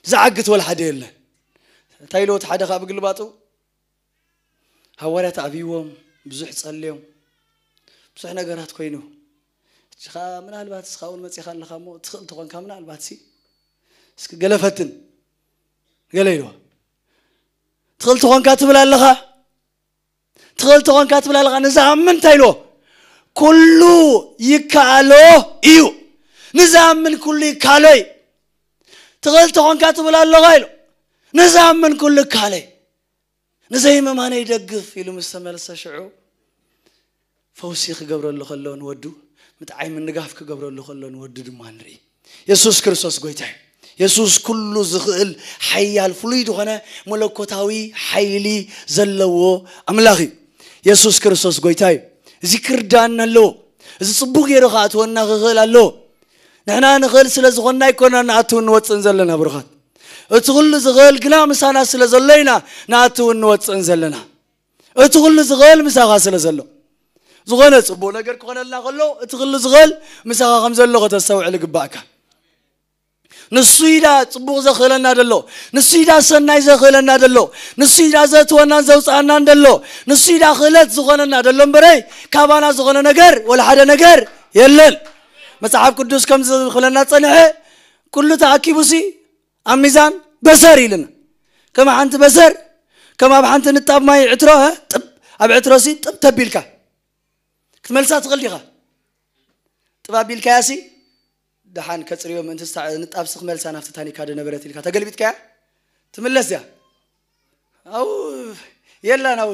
ዝዓግት ወላ ሓደ የለን። እንታይ ኢልዎ እቲ ሓደ ኸኣ ብግልባጡ? ሃዋርያት ኣብይዎም፣ ብዙሕ ጸልዮም፣ ብዙሕ ነገራት ኮይኑ። እስኻ ምናልባት እስኻ እውን መጺኻ ኣለኻ እሞ፣ ትኽእል ተኾንካ ምናልባት ሲ፣ እስኪ ገለ ፈትን፣ ገለ ኢልዎ። ትኽእል ተኾንካ ትብል ኣለኻ? ትኽእል ተኾንካ ትብል ኣለኻ። ንዝኣምን እንታይ ኢልዎ? ኩሉ ይከኣሎ እዩ። ንዝኣምን ኩሉ ይከኣሎ እዩ። ትኽእል ተኾንካ ትብል ኣለኻ ኢሉ። ንዝኣምን ኩሉ ይከኣሎ እዩ። ንዘይምእማነይ ይደግፍ ኢሉ ምስ ተመለሰ ሽዑ ፈውሲ ክገብረሉ ከሎ ንወዱ፣ ምጥዓይ ምንጋፍ ክገብረሉ ከሎ ንወዱ ድማ ንርኢ። የሱስ ክርስቶስ ጎይታ እዩ። የሱስ ኩሉ ዝኽእል ሓያል ፍሉይ ዝኾነ መለኮታዊ ሓይሊ ዘለዎ ኣምላኽ እዩ። የሱስ ክርስቶስ ጎይታ እዩ። እዚ ክርዳእና ኣለዎ። እዚ ጽቡቕ ገይሩ ክኣትወና ክኽእል ኣለዎ። ንሕና ንኽእል ስለ ዝኾንና ኣይኮና ንኣትውን ንወፅእን ዘለና ብሩኻት። እቲ ኩሉ ዝኽእል ግና ምሳና ስለ ዘሎ ኢና ንኣትውን ንወፅእን ዘለና። እቲ ኩሉ ዝኽእል ምሳኻ ስለ ዘሎ ዝኾነ ጽቡቕ ነገር ክኾነልና ከሎ እቲ ኩሉ ዝኽእል ምሳኻ ከም ዘሎ ከተስተውዕል ይግባእካ። ንሱ ኢዳ ጽቡቕ ዘኽእለና ደሎ፣ ንሱ ኢዳ ሰናይ ዘኽእለና ደሎ፣ ንሱ ኢዳ ዘእትወናን ዘውፅኣናን ደሎ፣ ንሱ ኢዳ ክእለት ዝኾነና ደሎ እምበረይ ካባና ዝኾነ ነገር ወላ ሓደ ነገር የለን። መጽሓፍ ቅዱስ ከም ዝኽእለና ጸንሐ ኩሉ ተኣኪቡሲ ኣብ ሚዛን በሰር ኢልና። ከም ሓንቲ በሰር ከም ኣብ ሓንቲ ንጣብ ማይ ዕትሮ እ፣ ጥብ ኣብ ዕትሮሲ ጥብ ተቢልካ ክትመልሳ ትኽእል ዲኻ? ጥብ ኣቢልካያሲ ደሓን ከጽርዮ ምእንቲ ንጣብሲ ክመልሳ ናብቲ ታኒካ ዶ ነበረት ኢልካ ተገልቢጥካያ ትምለስ እያ። ኣው የላን ኣው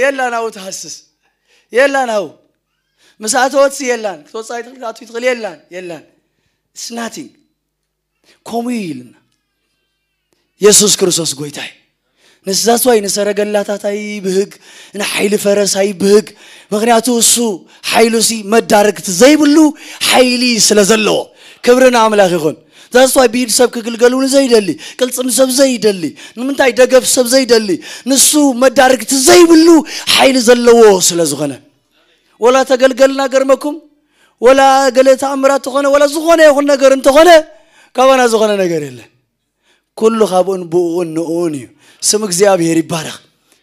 የላን ኣው ትሃስስ የላን ኣው ምስ ኣተወትሲ የላን ክትወፅኣ ይትኽእል ክትኣቱ ይትኽእል የላን የላን ስናቲንግ ከምኡ እዩ ኢልና። የሱስ ክርስቶስ ጎይታ እዩ። ንዛስዋይ ንሰረገላታት ኣይብህግ፣ ንሓይሊ ፈረስ ኣይብህግ። ምክንያቱ እሱ ሓይሉሲ መዳርግቲ ዘይብሉ ሓይሊ ስለ ዘለዎ። ክብሪ ንኣምላኽ ይኹን። ዛስዋይ ብኢድ ሰብ ክግልገሉ ንዘይደሊ፣ ቅልጽም ሰብ ዘይደሊ፣ ንምንታይ ደገፍ ሰብ ዘይደሊ፣ ንሱ መዳርግቲ ዘይብሉ ሓይሊ ዘለዎ ስለ ዝኾነ። ወላ ተገልገልና ገርመኩም፣ ወላ ገለ ተኣምራት ተኾነ፣ ወላ ዝኾነ ይኹን ነገር እንተኾነ ካባና ዝኾነ ነገር የለን። ኩሉ ካብኡን ብኡኡን ንኡኡን እዩ። ስም እግዚኣብሔር ይባረኽ።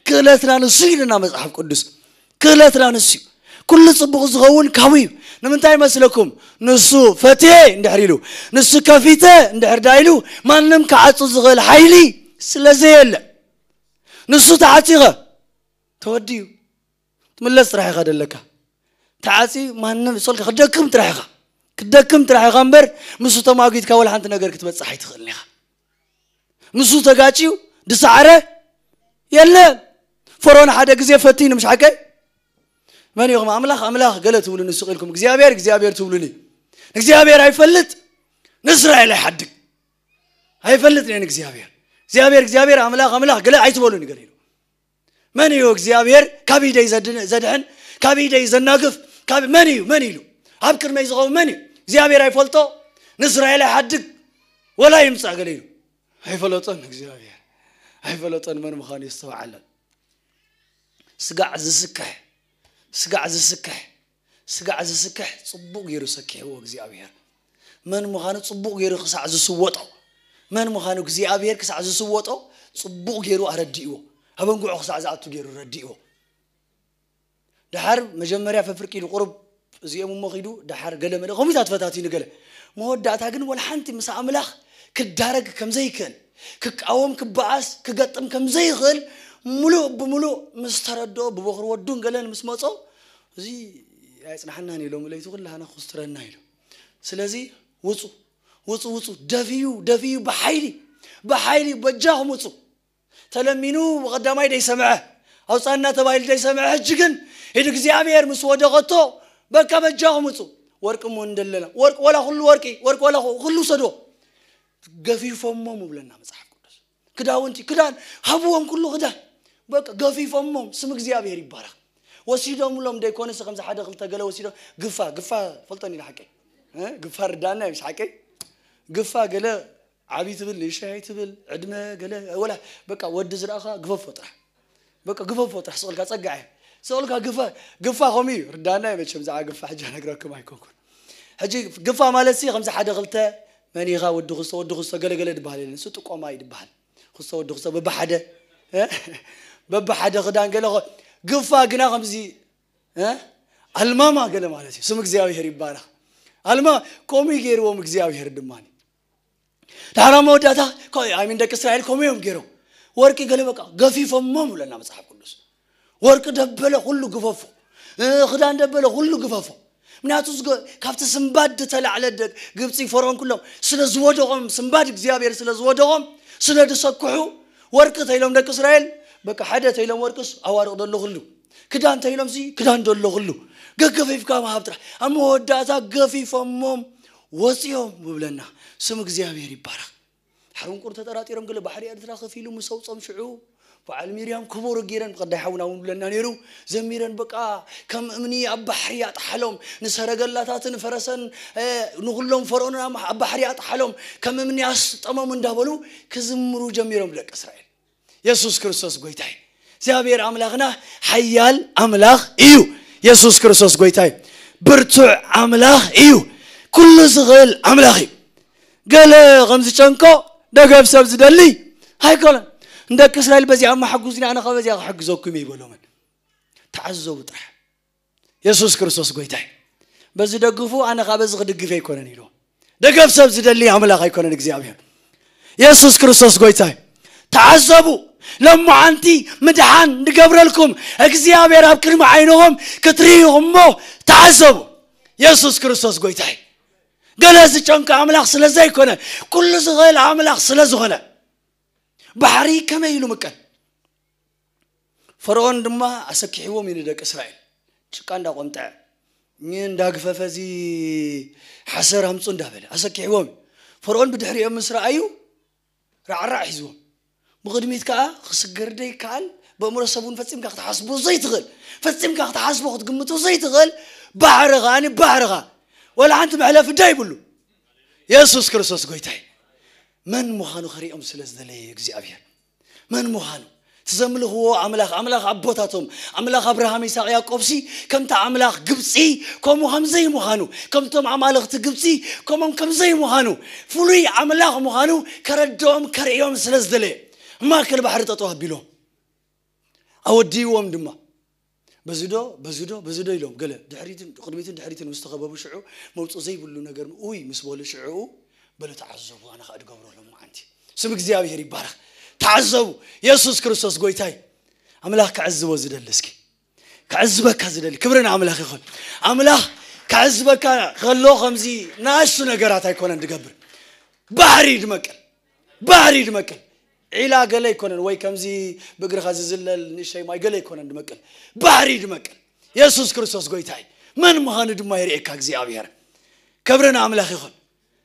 ክእለትና ንሱ እዩ ኢልና መጽሓፍ ቅዱስ። ክእለትና ንሱ እዩ። ኩሉ ጽቡቕ ዝኸውን ካብኡ እዩ። ንምንታይ መስለኩም? ንሱ ፈትየ እንድሕር ኢሉ፣ ንሱ ከፊተ እንድሕር ዳ ኢሉ፣ ማንም ክዓጹ ዝኽእል ሓይሊ ስለ ዘየለ። ንሱ ተዓጺኸ ተወዲዩ። ትምለስ ጥራሕ ኢኻ ደለካ። ተዓጺ ማንም ሶልካ ክደክም ጥራሕ ኢኻ። ክደክም ጥራሕ ኢኻ እምበር፣ ምስ ተማጒትካ ወላ ሓንቲ ነገር ክትበጽሕ ኣይትኽእልን ኢኻ። ንሱ ተጋጭዩ ድሰዓረ የለን። ፈርዖን ሓደ ግዜ ፈቲኑ፣ ምሽ ሓቀይ? መን ኢኹም ኣምላኽ ኣምላኽ ገለ ትብሉኒ ስቕ ኢልኩም እግዚኣብሔር እግዚኣብሔር ትብሉኒ? እግዚኣብሔር ኣይፈልጥ ንእስራኤል ኣይሓድግ ኣይፈልጥ ነን እግዚኣብሔር እግዚኣብሔር እግዚኣብሔር ኣምላኽ ኣምላኽ ገለ ኣይትበሉኒ ገለ ኢሉ። መን እዩ እግዚኣብሔር ካብ ኢደይ ዘድን- ዘድሕን ካብ ኢደይ ዘናግፍ ካብ መን እዩ መን ኢሉ ኣብ ቅድመይ ዝኸውን መን እዩ እግዚኣብሔር ኣይፈልጦ ንእስራኤል ኣይሓድግ ወላ ይምጻእ ገለ ኢሉ ኣይፈለጦን እግዚኣብሔር ኣይፈለጦን መን ምዃኑ ይስተውዓለን ስጋዕ ዝስክሕ ስጋዕ ዝስክሕ ስጋዕ ዝስክሕ ጽቡቕ ገይሩ ሰኪሕዎ እግዚኣብሔር መን ምዃኑ ጽቡቕ ገይሩ ክሳዕ ዝስወጦ መን ምዃኑ እግዚኣብሔር ክሳዕ ዝስወጦ ጽቡቕ ገይሩ ኣረዲእዎ ኣብ እንግዖ ክሳዕ ዝኣቱ ገይሩ ረዲእዎ ድሓር መጀመርያ ፈፍርቂ ኢሉ ቁሩብ እዚኦም እሞ ኺዱ ድሓር ገለ መለ ከምኡታት ፈታቲኑ ገለ መወዳእታ ግን ወላ ሓንቲ ምስ ኣምላኽ ክዳረግ ከም ዘይክእል ክቃወም ክበኣስ ክገጥም ከም ዘይኽእል ሙሉእ ብምሉእ ምስ ተረድኦ ብበኽሪ ወዱን ገለን ምስ መጾ እዚ ኣይጽናሓናን እዩ ሎሚ ለይቲ ኩላህና ክስትረና ኢሉ ስለዚ ውጹ ውጹ ውጹ ደፍዩ ደፍዩ ብሓይሊ ብሓይሊ በጃኹም ውጹ ተለሚኑ ብቐዳማይ ደይሰምዐ ኣውፃና ተባሂሉ ደይሰምዐ ሕጂ ግን ኢድ እግዚኣብሔር ምስ ወደቐቶ በቃ በጃኹም ውፁ ወርቂ እሞ እንደለና ወርቂ ወላ ኩሉ ወርቂ ወርቂ ወላ ኩሉ ሰዶ ገፊፎሞ ምብለና መፅሓፍ ቅዱስ ክዳውንቲ ክዳን ሃብዎም ኩሉ ክዳን በቃ ገፊፎሞም ስም እግዚኣብሔር ይባረክ ወሲዶምሎም ደይኮነስ ከምዚ ሓደ ክልተ ገለ ወሲዶም ግፋ ግፋ ፈልጦን ኢለ ሓቀይ ግፋ ርዳና እዩ ሓቀይ ግፋ ገለ ዓብይ ትብል ንእሽተይ ትብል ዕድመ ገለ ወላ በቃ ወዲ ዝረኣኻ ግፈፎ ጥራሕ በቃ ግፈፎ ጥራሕ ስቕልካ ጸጋዐ ስቕልካ ግፋ ግፋ ከምኡ እዩ ርዳና እዩ መቸም ዝዓ ግፋ ሕጂ ነግረኩም ኣይኮንኩን ሕጂ ግፋ ማለት ሲ ከምዚ ሓደ ክልተ መኒኻ ወዲ ክስቶ ወዲ ክስቶ ገለገለ ድበሃል የለን እሱ ጥቆማ እዩ ድበሃል ክስቶ ወዲ ክስቶ በብሓደ በብሓደ ክዳን ገለ ግፋ ግና ከምዚ ኣልማማ ገለ ማለት እዩ ስም እግዚኣብሔር ይባረኽ ኣልማ ከምኡ ገይርዎም እግዚኣብሔር ድማ ዳሕራ መወዳእታ ኣይሚን ደቂ እስራኤል ከምኡ እዮም ገይሮም ወርቂ ገለ በቃ ገፊፎሞም ይብለና መፅሓፍ ቅዱስ ወርቂ ደበለ ኩሉ ግፈፎ፣ እ፣ ክዳን ደበለ ኩሉ ግፈፎ። ምክንያቱ ዝገ-፣ ካብቲ ስንባድ ዝተላዕለ ደ-፣ ግብፂ ፈርዖን ኩሎም ስለ ዝወደቖም፣ ስንባድ እግዚኣብሔር ስለ ዝወደቖም፣ ስለ ዝሰክሑ፣ ወርቂ ተይሎም ደቂ እስራኤል፣ በቃ ሓደ ተይሎም ወርቅስ ኣዋርቕ ደሎ ኩሉ፣ ክዳን ተይሎም ሲ ክዳን ደሎ ኩሉ፣ ገገፊፍካ ምሃብ ጥራሕ። ኣብ መወዳእታ ገፊፎሞም ወፂኦም ይብለና። ስም እግዚኣብሔር ይባረኽ። ሓሩን ቁር ተጠራጢሮም ገለ ባሕሪ ኤርትራ ከፊሉ ምስ ኣውጾም ሽዑ በዓል ሚርያም ክቡር ገይረን ብቐዳይ ሓውና እውን ብለና ነይሩ። ዘሚረን በቃ ከም እምኒ ኣብ ባሕሪ ኣጥሓሎም፣ ንሰረገላታትን ፈረሰን፣ እ፣ ንኹሎም ፈርዖንን ኣብ፣ ኣብ ባሕሪ ኣጥሓሎም፣ ከም እምኒ ኣስጠሞም እንዳበሉ ክዝምሩ ጀሚሮም ደቂ እስራኤል። የሱስ ክርስቶስ ጎይታ እዩ። እግዚኣብሔር ኣምላኽና ሓያል ኣምላኽ እዩ። የሱስ ክርስቶስ ጎይታ እዩ። ብርቱዕ ኣምላኽ እዩ። ኩሉ ዝኽእል ኣምላኽ እዩ። ገለ ከም ዝጨንቆ ደገፍ ሰብ ዝደሊ ኣይኮነን። ንደቂ እስራኤል በዚኣ እሞ ሓጉዝኒ፣ ኣነ ኸ በዚኣ ክሕግዘኩም እየ ይበሎምን። ተዓዘቡ ጥራሕ። የሱስ ክርስቶስ ጎይታ እዩ። በዚ ደግፉ፣ ኣነ ኸ በዚ ክድግፍ ኣይኮነን ኢሉ። ደገፍ ሰብ ዝደሊ ኣምላኽ ኣይኮነን እግዚኣብሔር። የሱስ ክርስቶስ ጎይታ እዩ። ተዓዘቡ። ለማዓንቲ ምድሓን ንገብረልኩም እግዚኣብሔር ኣብ ቅድሚ ዓይንኹም ክትርእዩ እሞ ተዓዘቡ። የሱስ ክርስቶስ ጎይታ እዩ። ገለ ዝጨንቆ ኣምላኽ ስለ ዘይኮነ፣ ኩሉ ዝኽእል ኣምላኽ ስለ ዝኾነ። ባሕሪ ከመይ ኢሉ ምቀል? ፈርዖን ድማ ኣሰኪሕዎም እዩ ንደቂ እስራኤል። ጭቃ እንዳቆምጠዐ፣ እንዳግፈፈ እዚ ሓሰር ኣምፁ እንዳበለ ኣሰኪሕዎም እዩ። ፈርዖን ብድሕሪኦም ምስ ረኣዩ ራዕራዕ ሒዝዎም። ብቕድሚት ከዓ ክስገር ዘይከኣል፣ በእምሮ ሰብ እውን ፈጺምካ ክትሓስቦ ዘይትኽእል፣ ፈጺምካ ክትሓስቦ ክትግምቶ ዘይትኽእል ባሕሪ ከዓኒ ባሕሪ ከኣ ወላ ሓንቲ መሕለፊ ደይብሉ። የሱስ ክርስቶስ ጎይታ እዩ። መን ምዃኑ ክርእዮም ስለ ዝደለየ እግዚኣብሔር። መን ምዃኑ፣ እቲ ዘምልኽዎ ኣምላኽ፣ ኣምላኽ ኣቦታቶም፣ ኣምላኽ ኣብርሃም፣ ይስሐቅ፣ ያዕቆብሲ ከምቲ ኣምላኽ ግብጺ ከምኡ ከም ዘይምዃኑ፣ ከምቶም ኣማልኽቲ ግብጺ ከምኦም ከም ዘይምዃኑ፣ ፍሉይ ኣምላኽ ምዃኑ ከረድኦም ከርእዮም ስለ ዝደለየ፣ ኣብ ማእከል ባሕሪ ጠጠው ኣቢሎም ኣወዲዎም ድማ። በዚ ዶ፣ በዚ ዶ፣ በዚ ዶ ኢሎም ገለ ድሕሪትን ቅድሚትን ድሕሪትን ምስ ተኸበቡ ሽዑ መውጽእ ዘይብሉ ነገር እውይ ምስ በሉ ሽዑ በሉ ተዓዘቡ፣ ኣነ ኸኣ ድገብሮ ሎማዓንቲ። ስም እግዚኣብሔር ይባረኽ። ተዓዘቡ። የሱስ ክርስቶስ ጎይታይ። ኣምላኽ ክዕዝቦ ዝደሊ እስኪ። ክዕዝበካ ዝደሊ። ክብሪ ንኣምላኽ ይኹን። ኣምላኽ ክዕዝበካ ከሎ ከምዚ ንኣሽቱ ነገራት ኣይኮነን ድገብር። ባሕሪ ድመቅል። ባሕሪ ድመቅል። ዒላ ገለ ኣይኮነን ወይ ከምዚ ብእግርኻ ዝዝለል ንእሽተይ ማይ ገለ ኣይኮነን ድመቅል። ባሕሪ ድመቅል። የሱስ ክርስቶስ ጎይታይ። መን ምዃኑ ድማ የርእየካ እግዚኣብሔር። ክብሪ ንኣምላኽ ይኹን።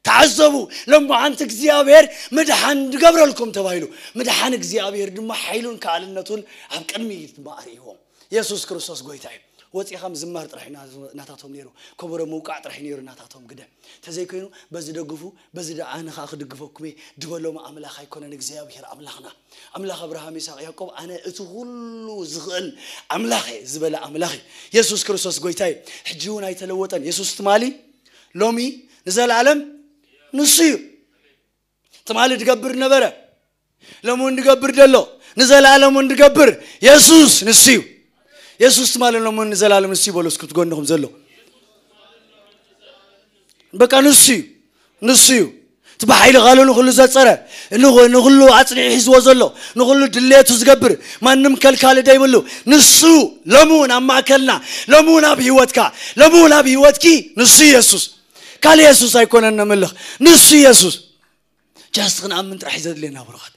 ተዓዘቡ፣ ሎማዓንቲ እግዚኣብሔር ምድሓን ድገብረልኩም ተባሂሉ። ምድሓን እግዚኣብሔር ድማ ሓይሉን ከኣልነቱን ኣብ ቅድሚት ድማ ኣርእይዎም። የሱስ ክርስቶስ ጎይታ እዩ። ወጺኻ ምዝማር ጥራሕ እዩ ናታቶም ነይሩ። ከበሮ ምውቃዕ ጥራሕ እዩ ነይሩ ናታቶም ግደ። እንተዘይኮይኑ በዚ ደግፉ፣ በዚ ደኣ ኣነ ኸኣ ክድግፈኩም እየ ድበሎም ኣምላኽ ኣይኮነን እግዚኣብሔር ኣምላኽና። ኣምላኽ ኣብርሃም፣ ይስሐቅ፣ ያዕቆብ ኣነ እቲ ኩሉ ዝኽእል ኣምላኽ እየ ዝበለ ኣምላኽ እዩ። የሱስ ክርስቶስ ጎይታ እዩ። ሕጂ እውን ኣይተለወጠን። የሱስ ትማሊ፣ ሎሚ፣ ንዘለኣለም ንሱ እዩ። ትማሊ ድገብር ነበረ፣ ሎሚ እውን ድገብር ደሎ፣ ንዘለኣለም እውን ድገብር የሱስ ንሱ እዩ። የሱስ ትማሊ፣ ሎሚ እውን ንዘለኣለም ንሱ እዩ በሉ እስኪ እቲ ጎንኹም ዘሎ። በቃ ንሱ እዩ፣ ንሱ እዩ። እቲ ብሓይሊ ቃሉ ንኹሉ ዘጸረ፣ ንኹ-፣ ንኹሉ ኣጽኒዑ ሒዝዎ ዘሎ፣ ንኹሉ ድሌቱ ዝገብር፣ ማንም ከልካሊ ዘይብሉ፣ ንሱ ሎሚ እውን ኣብ ማእከልና፣ ሎሚ እውን ኣብ ህይወትካ፣ ሎሚ እውን ኣብ ህይወትኪ ንሱ የሱስ። ካልእ የሱስ ኣይኮነን ነምልኽ፣ ንሱ የሱስ። ጃስት ክንኣምን ጥራሕ እዩ ዘድልየና ብሩኻት።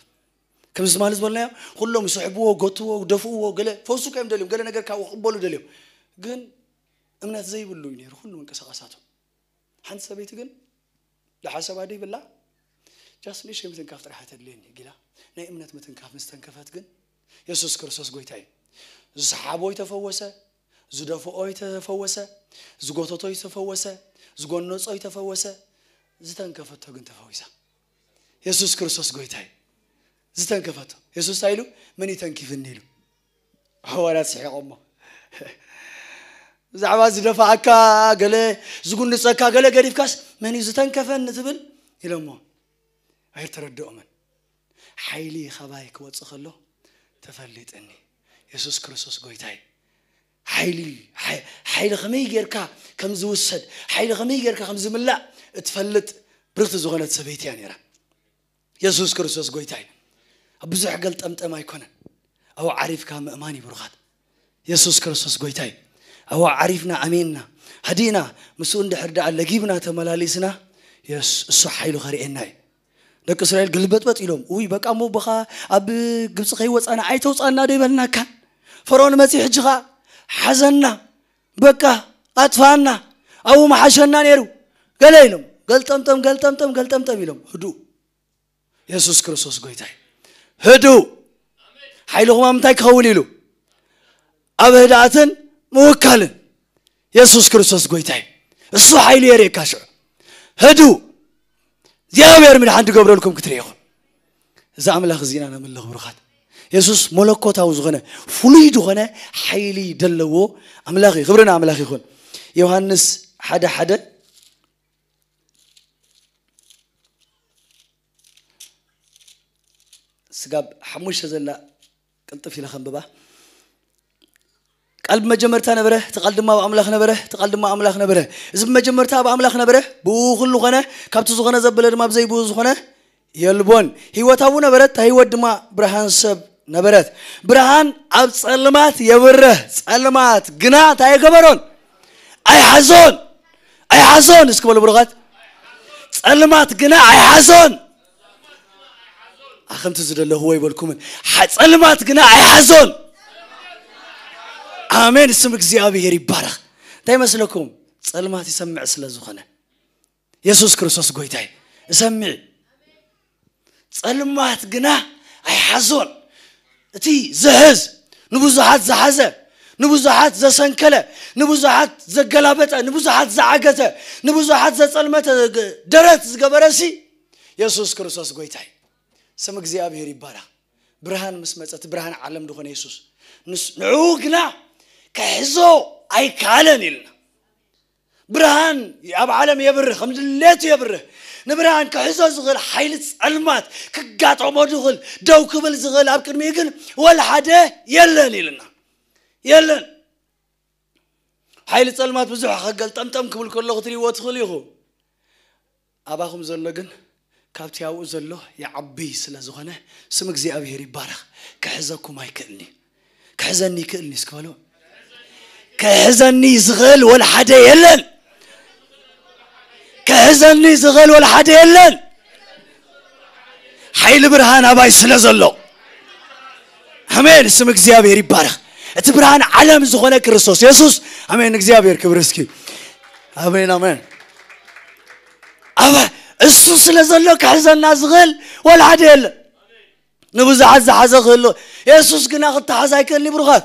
ከምዚ ትማሊ ዝበልናዮ፣ ኩሎም ስሕብዎ፣ ጎትዎ፣ ደፍእዎ፣ ገለ ፈውሱ ከዮም ደልዮም፣ ገለ ነገር ካብኡ ክቕበሉ ደልዮም። ግን እምነት ዘይብሉ እዩ ነይሩ ኩሉ ምንቅስቓሳቱ። ሓንቲ ሰበይቲ ግን ዝሓሰባ ደይብላ፣ ጃስት ንእሽተይ ምትንካፍ ጥራሕ ተድልየኒ ጊላ፣ ናይ እምነት ምትንካፍ ምስ ተንከፈት ግን፣ የሱስ ክርስቶስ ጎይታ እዩ። ዝሰሓቦ ይተፈወሰ፣ ዝደፍኦ ይተፈወሰ፣ ዝጎተቶ ይተፈወሰ፣ ዝጎነጾ ይተፈወሰ፣ ዝተንከፈቶ ግን ተፈዊሳ። የሱስ ክርስቶስ ጎይታ እዩ። ዝተንከፈቶ። የሱስ እንታይ ኢሉ? "መን እዩ ተንኪፍኒ?" ኢሉ። ሃዋርያት ስሒቖሞ። ብዛዕባ ዝደፋኣካ፣ ገለ ዝጉንጸካ፣ ገለ ገዲፍካስ፣ "መን እዩ ዝተንከፈኒ?" ትብል ኢሎሞ። ኣይተረድኦምን። ሓይሊ ኻባይ ክወጽእ ከሎ ተፈሊጥኒ። የሱስ ክርስቶስ ጎይታይ። ሓይሊ፣ ሓይ-፣ ሓይሊ ከመይ ጌርካ ከም ዝውሰድ፣ ሓይሊ ከመይ ጌርካ ከም ዝምላእ እትፈልጥ ብርኽቲ ዝኾነት ሰበይቲ እያ ነይራ። የሱስ ክርስቶስ ጎይታይ። ኣብ ብዙሕ ገልጠምጠም ኣይኮነን። ኣብኡ ዓሪፍካ ምእማን እዩ ብሩኻት። የሱስ ክርስቶስ ጎይታ እዩ። ኣብኡ ዓሪፍና፣ ኣሚንና፣ ሃዲእና፣ ምስኡ እንድሕር ደኣ ለጊብና ተመላሊስና፣ የስ-፣ እሱ ሓይሉ ከርእየና እዩ። ደቂ እስራኤል ግልበጥበጥ ኢሎም፣ "ውይ፣ በቃ እሞ፣ በኻ ኣብ ግብፂ ከይወፃና ኣይተውፃና ዶ ይበልናካ? ፈርዖን መፂኡ፣ ሕጂ ኸዓ ሓዘና፣ በቃ ኣጥፋና፣ ኣብኡ መሓሸና ነይሩ" ገለ ኢሎም፣ ገልጠምጠም፣ ገልጠምጠም፣ ገልጠምጠም ኢሎም። ህዱእ። የሱስ ክርስቶስ ጎይታ እዩ። ህዱእ። ሓይልኹም ኣብ ምንታይ ክኸውን ኢሉ? ኣብ ህድኣትን ምውካልን። የሱስ ክርስቶስ ጎይታ እዩ። እሱ ሓይሉ የርእየካ ሽዑ። ህዱእ። እግዚኣብሔር ምድሓን ትገብረልኩም ክትርኢ ኢኹም። እዚ ኣምላኽ እዚ ኢና ነምልኽ ብሩኻት። የሱስ መለኮታዊ ዝኾነ፣ ፍሉይ ዝኾነ ሓይሊ ዘለዎ ኣምላኽ እዩ። ክብሪ ንኣምላኽ ይኹን። ዮሃንስ ሓደ ሓደ፣ ስጋብ ሓሙሽተ ዘላ ቅልጥፍ ኢለ ከንብባ። "ቃል ብመጀመርታ ነበረ፣ እቲ ቃል ድማ ኣብ ኣምላኽ ነበረ፣ እቲ ቃል ድማ ኣምላኽ ነበረ። እዚ ብመጀመርታ ኣብ ኣምላኽ ነበረ፣ ብኡ ኩሉ ኾነ፣ ካብቲ ዝኾነ ዘበለ ድማ ብዘይ ብኡ ዝኾነ የልቦን። ህይወት ኣብኡ ነበረት፣ እታ ህይወት ድማ ብርሃን ሰብ ነበረት። ብርሃን ኣብ ጸልማት የብርህ፣ ጸልማት ግና እንታይ ኣይገበሮን? ኣይሓዞን። ኣይሓዞን። እስኪ በሉ ብሩኻት። ጸልማት ግና ኣይሓዞን። ኣኸምቲ ዝደለኽዎ ይበልኩምን። ሓ-፣ ጸልማት ግና ኣይሓዞን። ኣሜን። ስም እግዚኣብሔር ይባረኽ። እንታይ ይመስለኩም? ጸልማት ይሰምዕ ስለ ዝኾነ። የሱስ ክርስቶስ ጎይታይ። እሰምዕ። ጸልማት ግና ኣይሓዞን። እቲ ዝሕዝ፣ ንብዙሓት ዝሓዘ፣ ንብዙሓት ዘሰንከለ፣ ንብዙሓት ዘገላበጠ፣ ንብዙሓት ዝዓገተ፣ ንብዙሓት ዘጸልመተ፣ ደረት ዝገበረሲ የሱስ ክርስቶስ ጎይታይ። ስም እግዚኣብሔር ይባረኽ። ብርሃን ምስ መጸ፣ እቲ ብርሃን ዓለም ዝኾነ የሱስ፣ ንስ-፣ ንዕኡ ግና ክሕዞ ኣይከኣለን ኢልና። ብርሃን ኣብ ዓለም የብርህ፣ ከም ድሌቱ የብርህ። ንብርሃን ክሕዞ ዝኽእል ሓይሊ ጸልማት ክጋጠሞ ዝኽእል፣ ደው ክብል ዝኽእል ኣብ ቅድሚኡ ግን ወላ ሓደ የለን ኢልና። የለን። ሓይሊ ጸልማት ብዙሕ ከገልጠምጠም ክብል ከሎ ክትሪእዎ ትኽእሉ ኢኹም። ኣባኹም ዘሎ ግን ካብቲ ኣብኡ ዘሎ ይዓቢ ስለ ዝኾነ ስም እግዚኣብሔር ይባረኽ። ክሕዘኩም ኣይክእልኒ። ክሕዘኒ ይክእልኒ እስኪ በሉ። ክሕዘኒ ዝኽእል ወላ ሓደ የለን። ክሕዘኒ ዝኽእል ወላ ሓደ የለን። ሓይሊ ብርሃን ኣባይ ስለ ዘሎ። ኣሜን። ስም እግዚኣብሔር ይባረኽ። እቲ ብርሃን ዓለም ዝኾነ ክርስቶስ የሱስ። ኣሜን። እግዚኣብሔር ክብሪ እስኪ። ኣሜን፣ ኣሜን። ኣባ እሱ ስለ ዘሎ ክሕዘና ዝኽእል ወላ ሓደ የለን። ንብዙሓት ዝሓዘ ክህሉ፣ የሱስ ግና ክተሓዝ ኣይክእልኒ ብሩኻት።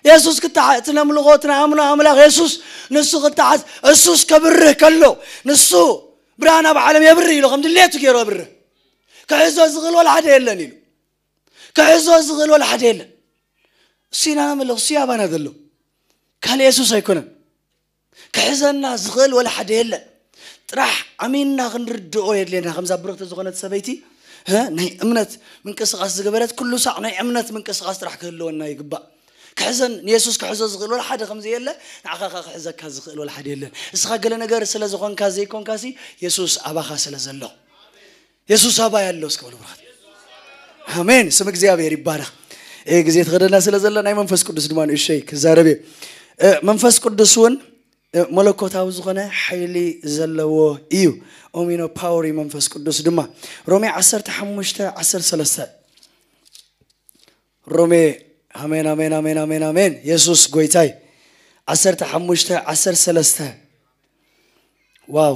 የሱስ ክተሓ-፣ እቲ ነምልኾ፣ እቲ ንኣምኖ ኣምላኽ የሱስ ንሱ ክተሓዝ፣ እሱስ ከብርህ ከሎ፣ ንሱ ብርሃን ኣብ ዓለም የብርህ ኢሉ ከም ድሌቱ ገይሩ የብርህ። ክሕዞ ዝኽእል ወላ ሓደ የለን ኢሉ። ክሕዞ ዝኽእል ወላ ሓደ የለን። እሱ ኢና ነምልኽ፣ እሱ ኣባና ዘሎ። ካልእ የሱስ ኣይኮነን። ክሕዘና ዝኽእል ወላ ሓደ የለን። ጥራሕ ኣሚንና ክንርድኦ የድልየና። ከምዛ ብርኽቲ ዝኾነት ሰበይቲ፣ እ፣ ናይ እምነት ምንቅስቓስ ዝገበረት፣ ኩሉ ሳዕ ናይ እምነት ምንቅስቓስ ጥራሕ ክህልወና ይግባእ። ክሕዘን፣ ንየሱስ ክሕዞ ዝኽእል ወላ ሓደ ከም ዘየለ፣ ንዓኻ ከኣ ክሕዘካ ዝኽእል ወላ ሓደ የለን። እስኻ ገለ ነገር ስለ ዝኾንካ ዘይኮንካሲ፣ የሱስ ኣባኻ ስለ ዘሎ። የሱስ ኣባይ ኣሎ እስኪ በሉ ብሩኻት። ኣሜን። ስም እግዚኣብሔር ይባረኽ። እ፣ ግዜ ተኸደና ስለ ዘላ ናይ መንፈስ ቅዱስ ድማ ንእሸይ ክዛረብ እየ። እ፣ መንፈስ ቅዱስ እውን፣ እ፣ መለኮታዊ ዝኾነ ሓይሊ ዘለዎ እዩ። ኦሚኖ ፓወር እዩ መንፈስ ቅዱስ ድማ። ሮሜ ዓሰርተ ሓሙሽተ ዓሰርተ ሰለስተ። ሮሜ፣ ኣሜን፣ ኣሜን፣ ኣሜን፣ ኣሜን፣ ኣሜን። የሱስ ጎይታይ። ዓሰርተ ሓሙሽተ ዓሰርተ ሰለስተ። ዋው።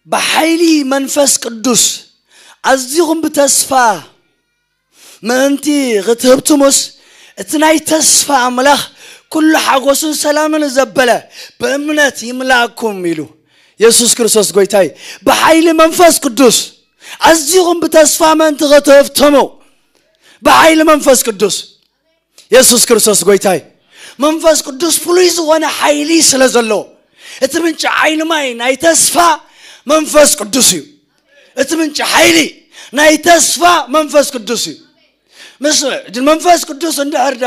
ብሓይሊ መንፈስ ቅዱስ ኣዚኹም ብተስፋ ምእንቲ ክትህብትሙስ፣ እቲ ናይ ተስፋ ኣምላኽ ኩሉ ሓጎስን ሰላምን ዘበለ ብእምነት ይምላእኩም ኢሉ። የሱስ ክርስቶስ ጎይታይ። ብሓይሊ መንፈስ ቅዱስ ኣዚኹም ብተስፋ ምእንቲ ክትህብትሙ፣ ብሓይሊ መንፈስ ቅዱስ። የሱስ ክርስቶስ ጎይታይ። መንፈስ ቅዱስ ፍሉይ ዝኾነ ሓይሊ ስለ ዘለዎ፣ እቲ ምንጪ ዓይኒ ማይ ናይ ተስፋ መንፈስ ቅዱስ እዩ። እቲ ምንጪ ሓይሊ ናይ ተስፋ መንፈስ ቅዱስ እዩ። ምስ መንፈስ ቅዱስ እንድሕር ዳ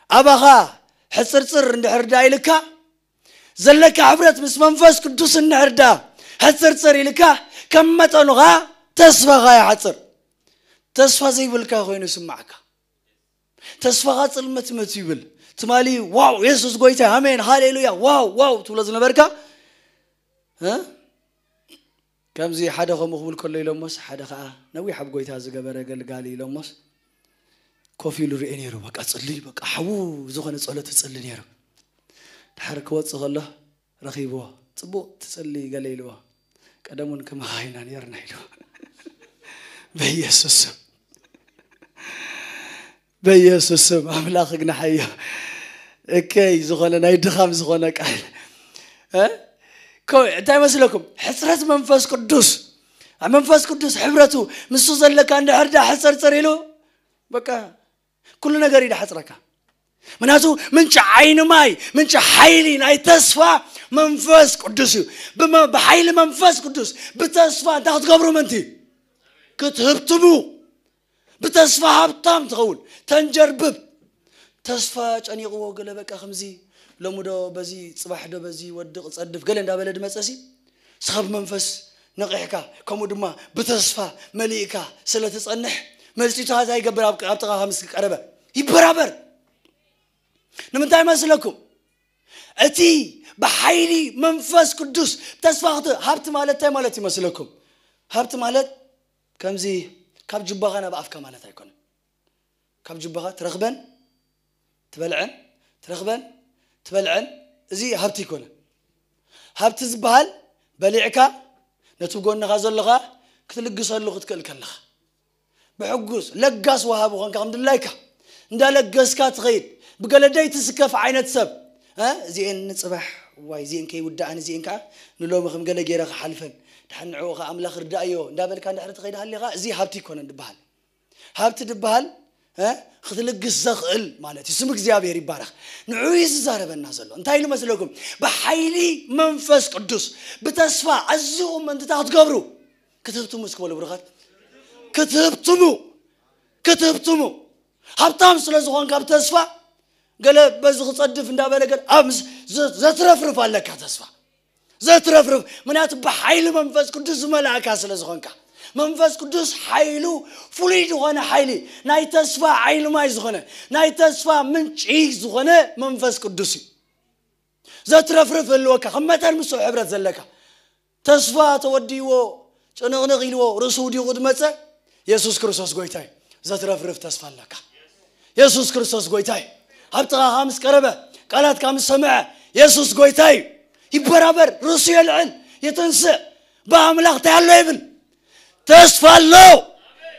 ኣባኻ ሕጽርጽር እንድሕር ዳ ኢልካ፣ ዘለካ ሕብረት ምስ መንፈስ ቅዱስ እንድሕር ዳ ሕጽርጽር ኢልካ፣ ከም መጠኑኻ ተስፋኻ ይሓጽር። ተስፋ ዘይብልካ ኮይኑ ይስማዓካ። ተስፋኻ ጽልመትመት ይብል። ትማሊ ዋው የሱስ ጎይታ ኣሜን ሃሌሉያ ዋው ዋው ትብሎ ዝነበርካ እ? ከምዚ ሓደ ከምኡ ክብል ከሎ ኢሎሞስ ሓደ ከዓ ነዊሕ ኣብ ጎይታ ዝገበረ ገልጋሊ ኢሎሞስ ኮፍ ኢሉ ርኤ ነይሩ። በቃ ጽሊ በቃ ሓዉ ዝኾነ ጸሎት ትጽሊ ነይሩ። ድሓር ክወጽእ ከሎ ረኺብዎ ጽቡቕ ትጽሊ ገለ ኢልዎ ቀደም እውን ከማኻ ኢና ነርና ኢልዎ በኢየሱስ ስም በኢየሱስ ስም ኣምላኽ እግናሓዮ እከይ ዝኾነ ናይ ድኻም ዝኾነ ቃል እ? ኮ- እንታይ መስለኩም ሕፅረት መንፈስ ቅዱስ ኣብ መንፈስ ቅዱስ ሕብረቱ ምሱ ዘለካ እንድሕር ዳ ሕፅርፅር ኢሉ በቃ ኩሉ ነገር እዩ ዳሕፅረካ ምክንያቱ ምንጭ ዓይኒ ማይ ምንጭ ሓይሊ ናይ ተስፋ መንፈስ ቅዱስ እዩ ብመ- ብሓይሊ መንፈስ ቅዱስ ብተስፋ እንታይ ክትገብሩ ምንቲ ክትህብትሙ ብተስፋ ሃብታም ትኸውን ተንጀርብብ ተስፋ ጨኒቕዎ ገለ በቃ ከምዚ ሎሚ ዶ በዚ ፅባሕ ዶ በዚ ወድቕ ጸድፍ ገለ እንዳበለ ድመፀሲ ስኻብ መንፈስ ነቒሕካ ከምኡ ድማ ብተስፋ መሊእካ ስለ ትጸንሕ መፂቱ ሃዛ ይገብር ኣብ ኣብ ጥቓኻ ምስ ቀረበ ይበራበር ንምንታይ መስለኩም እቲ ብሓይሊ መንፈስ ቅዱስ ተስፋ ክት ሃብቲ ማለት እንታይ ማለት ይመስለኩም ሃብቲ ማለት ከምዚ ካብ ጅባኻ ናብ ኣፍካ ማለት ኣይኮነን ካብ ጅባኻ ትረኽበን ትበልዐን ትረኽበን ትበልዐን እዚ ሃብቲ ኣይኮነን ሃብቲ ዝበሃል በሊዕካ ነቲ ጎንኻ ዘለኻ ክትልግሰሉ ክትክእል ከለኻ ብሕጉስ ለጋስ ወሃቢ ኮንካ ከም ድላይካ እንዳለገስካ ትኸይድ ብገለደይ ትስከፍ ዓይነት ሰብ እ? እዚኤን ንፅባሕ ዋይ እዚኤን ከይውዳኣን እዚኤን ከዓ ንሎሚ ከም ገለ ገይረ ክሓልፈን ድሓን ንዕኡ ከዓ ኣምላኽ ርዳእዮ እንዳበልካ እንድሕር ትኸይድ ሃሊኻ እዚ ሃብቲ ይኮነን ድበሃል ሃብቲ ድበሃል እ? ክትልግስ ዘኽእል ማለት እዩ ስም እግዚኣብሔር ይባረኽ ንዑ እዩ ዝዛረበና ዘሎ እንታይ ኢሉ መስለኩም ብሓይሊ መንፈስ ቅዱስ ብተስፋ ኣዝኹም ምእንትታ ክትገብሩ ክትህብትሙ እስኪ በሉ ብሩኻት ክትህብትሙ ክትህብትሙ ሃብታም ስለ ዝኾንካ ብተስፋ ገለ በዚ ክጸድፍ እንዳበለ ገለ ኣብ ምስ- ዘ- ዘትረፍርፍ ኣለካ ተስፋ ዘትረፍርፍ ምክንያቱ ብሓይሊ መንፈስ ቅዱስ ዝመላእካ ስለ ዝኾንካ መንፈስ ቅዱስ ሓይሉ ፍሉይ ዝኾነ ሓይሊ ናይ ተስፋ ዓይኒ ማይ ዝኾነ ናይ ተስፋ ምንጪ ዝኾነ መንፈስ ቅዱስ እዩ ዘትረፍርፍ ህልወካ ከም መጠን ምስ ሕብረት ዘለካ ተስፋ ተወዲእዎ ጭንቕንቕ ኢልዎ ርእሱ ውዲቑ ዝመፀ የሱስ ክርስቶስ ጎይታ እዩ ዘትረፍርፍ ተስፋ ኣለካ የሱስ ክርስቶስ ጎይታ እዩ ኣብ ጥቓኻ ምስ ቀረበ ቃላትካ ምስ ሰምዐ የሱስ ጎይታ እዩ ይበራበር ርእሱ የልዕል የተንስእ ብኣምላኽ እንታይ ኣሎ ይብል ተስፋ ኣሎ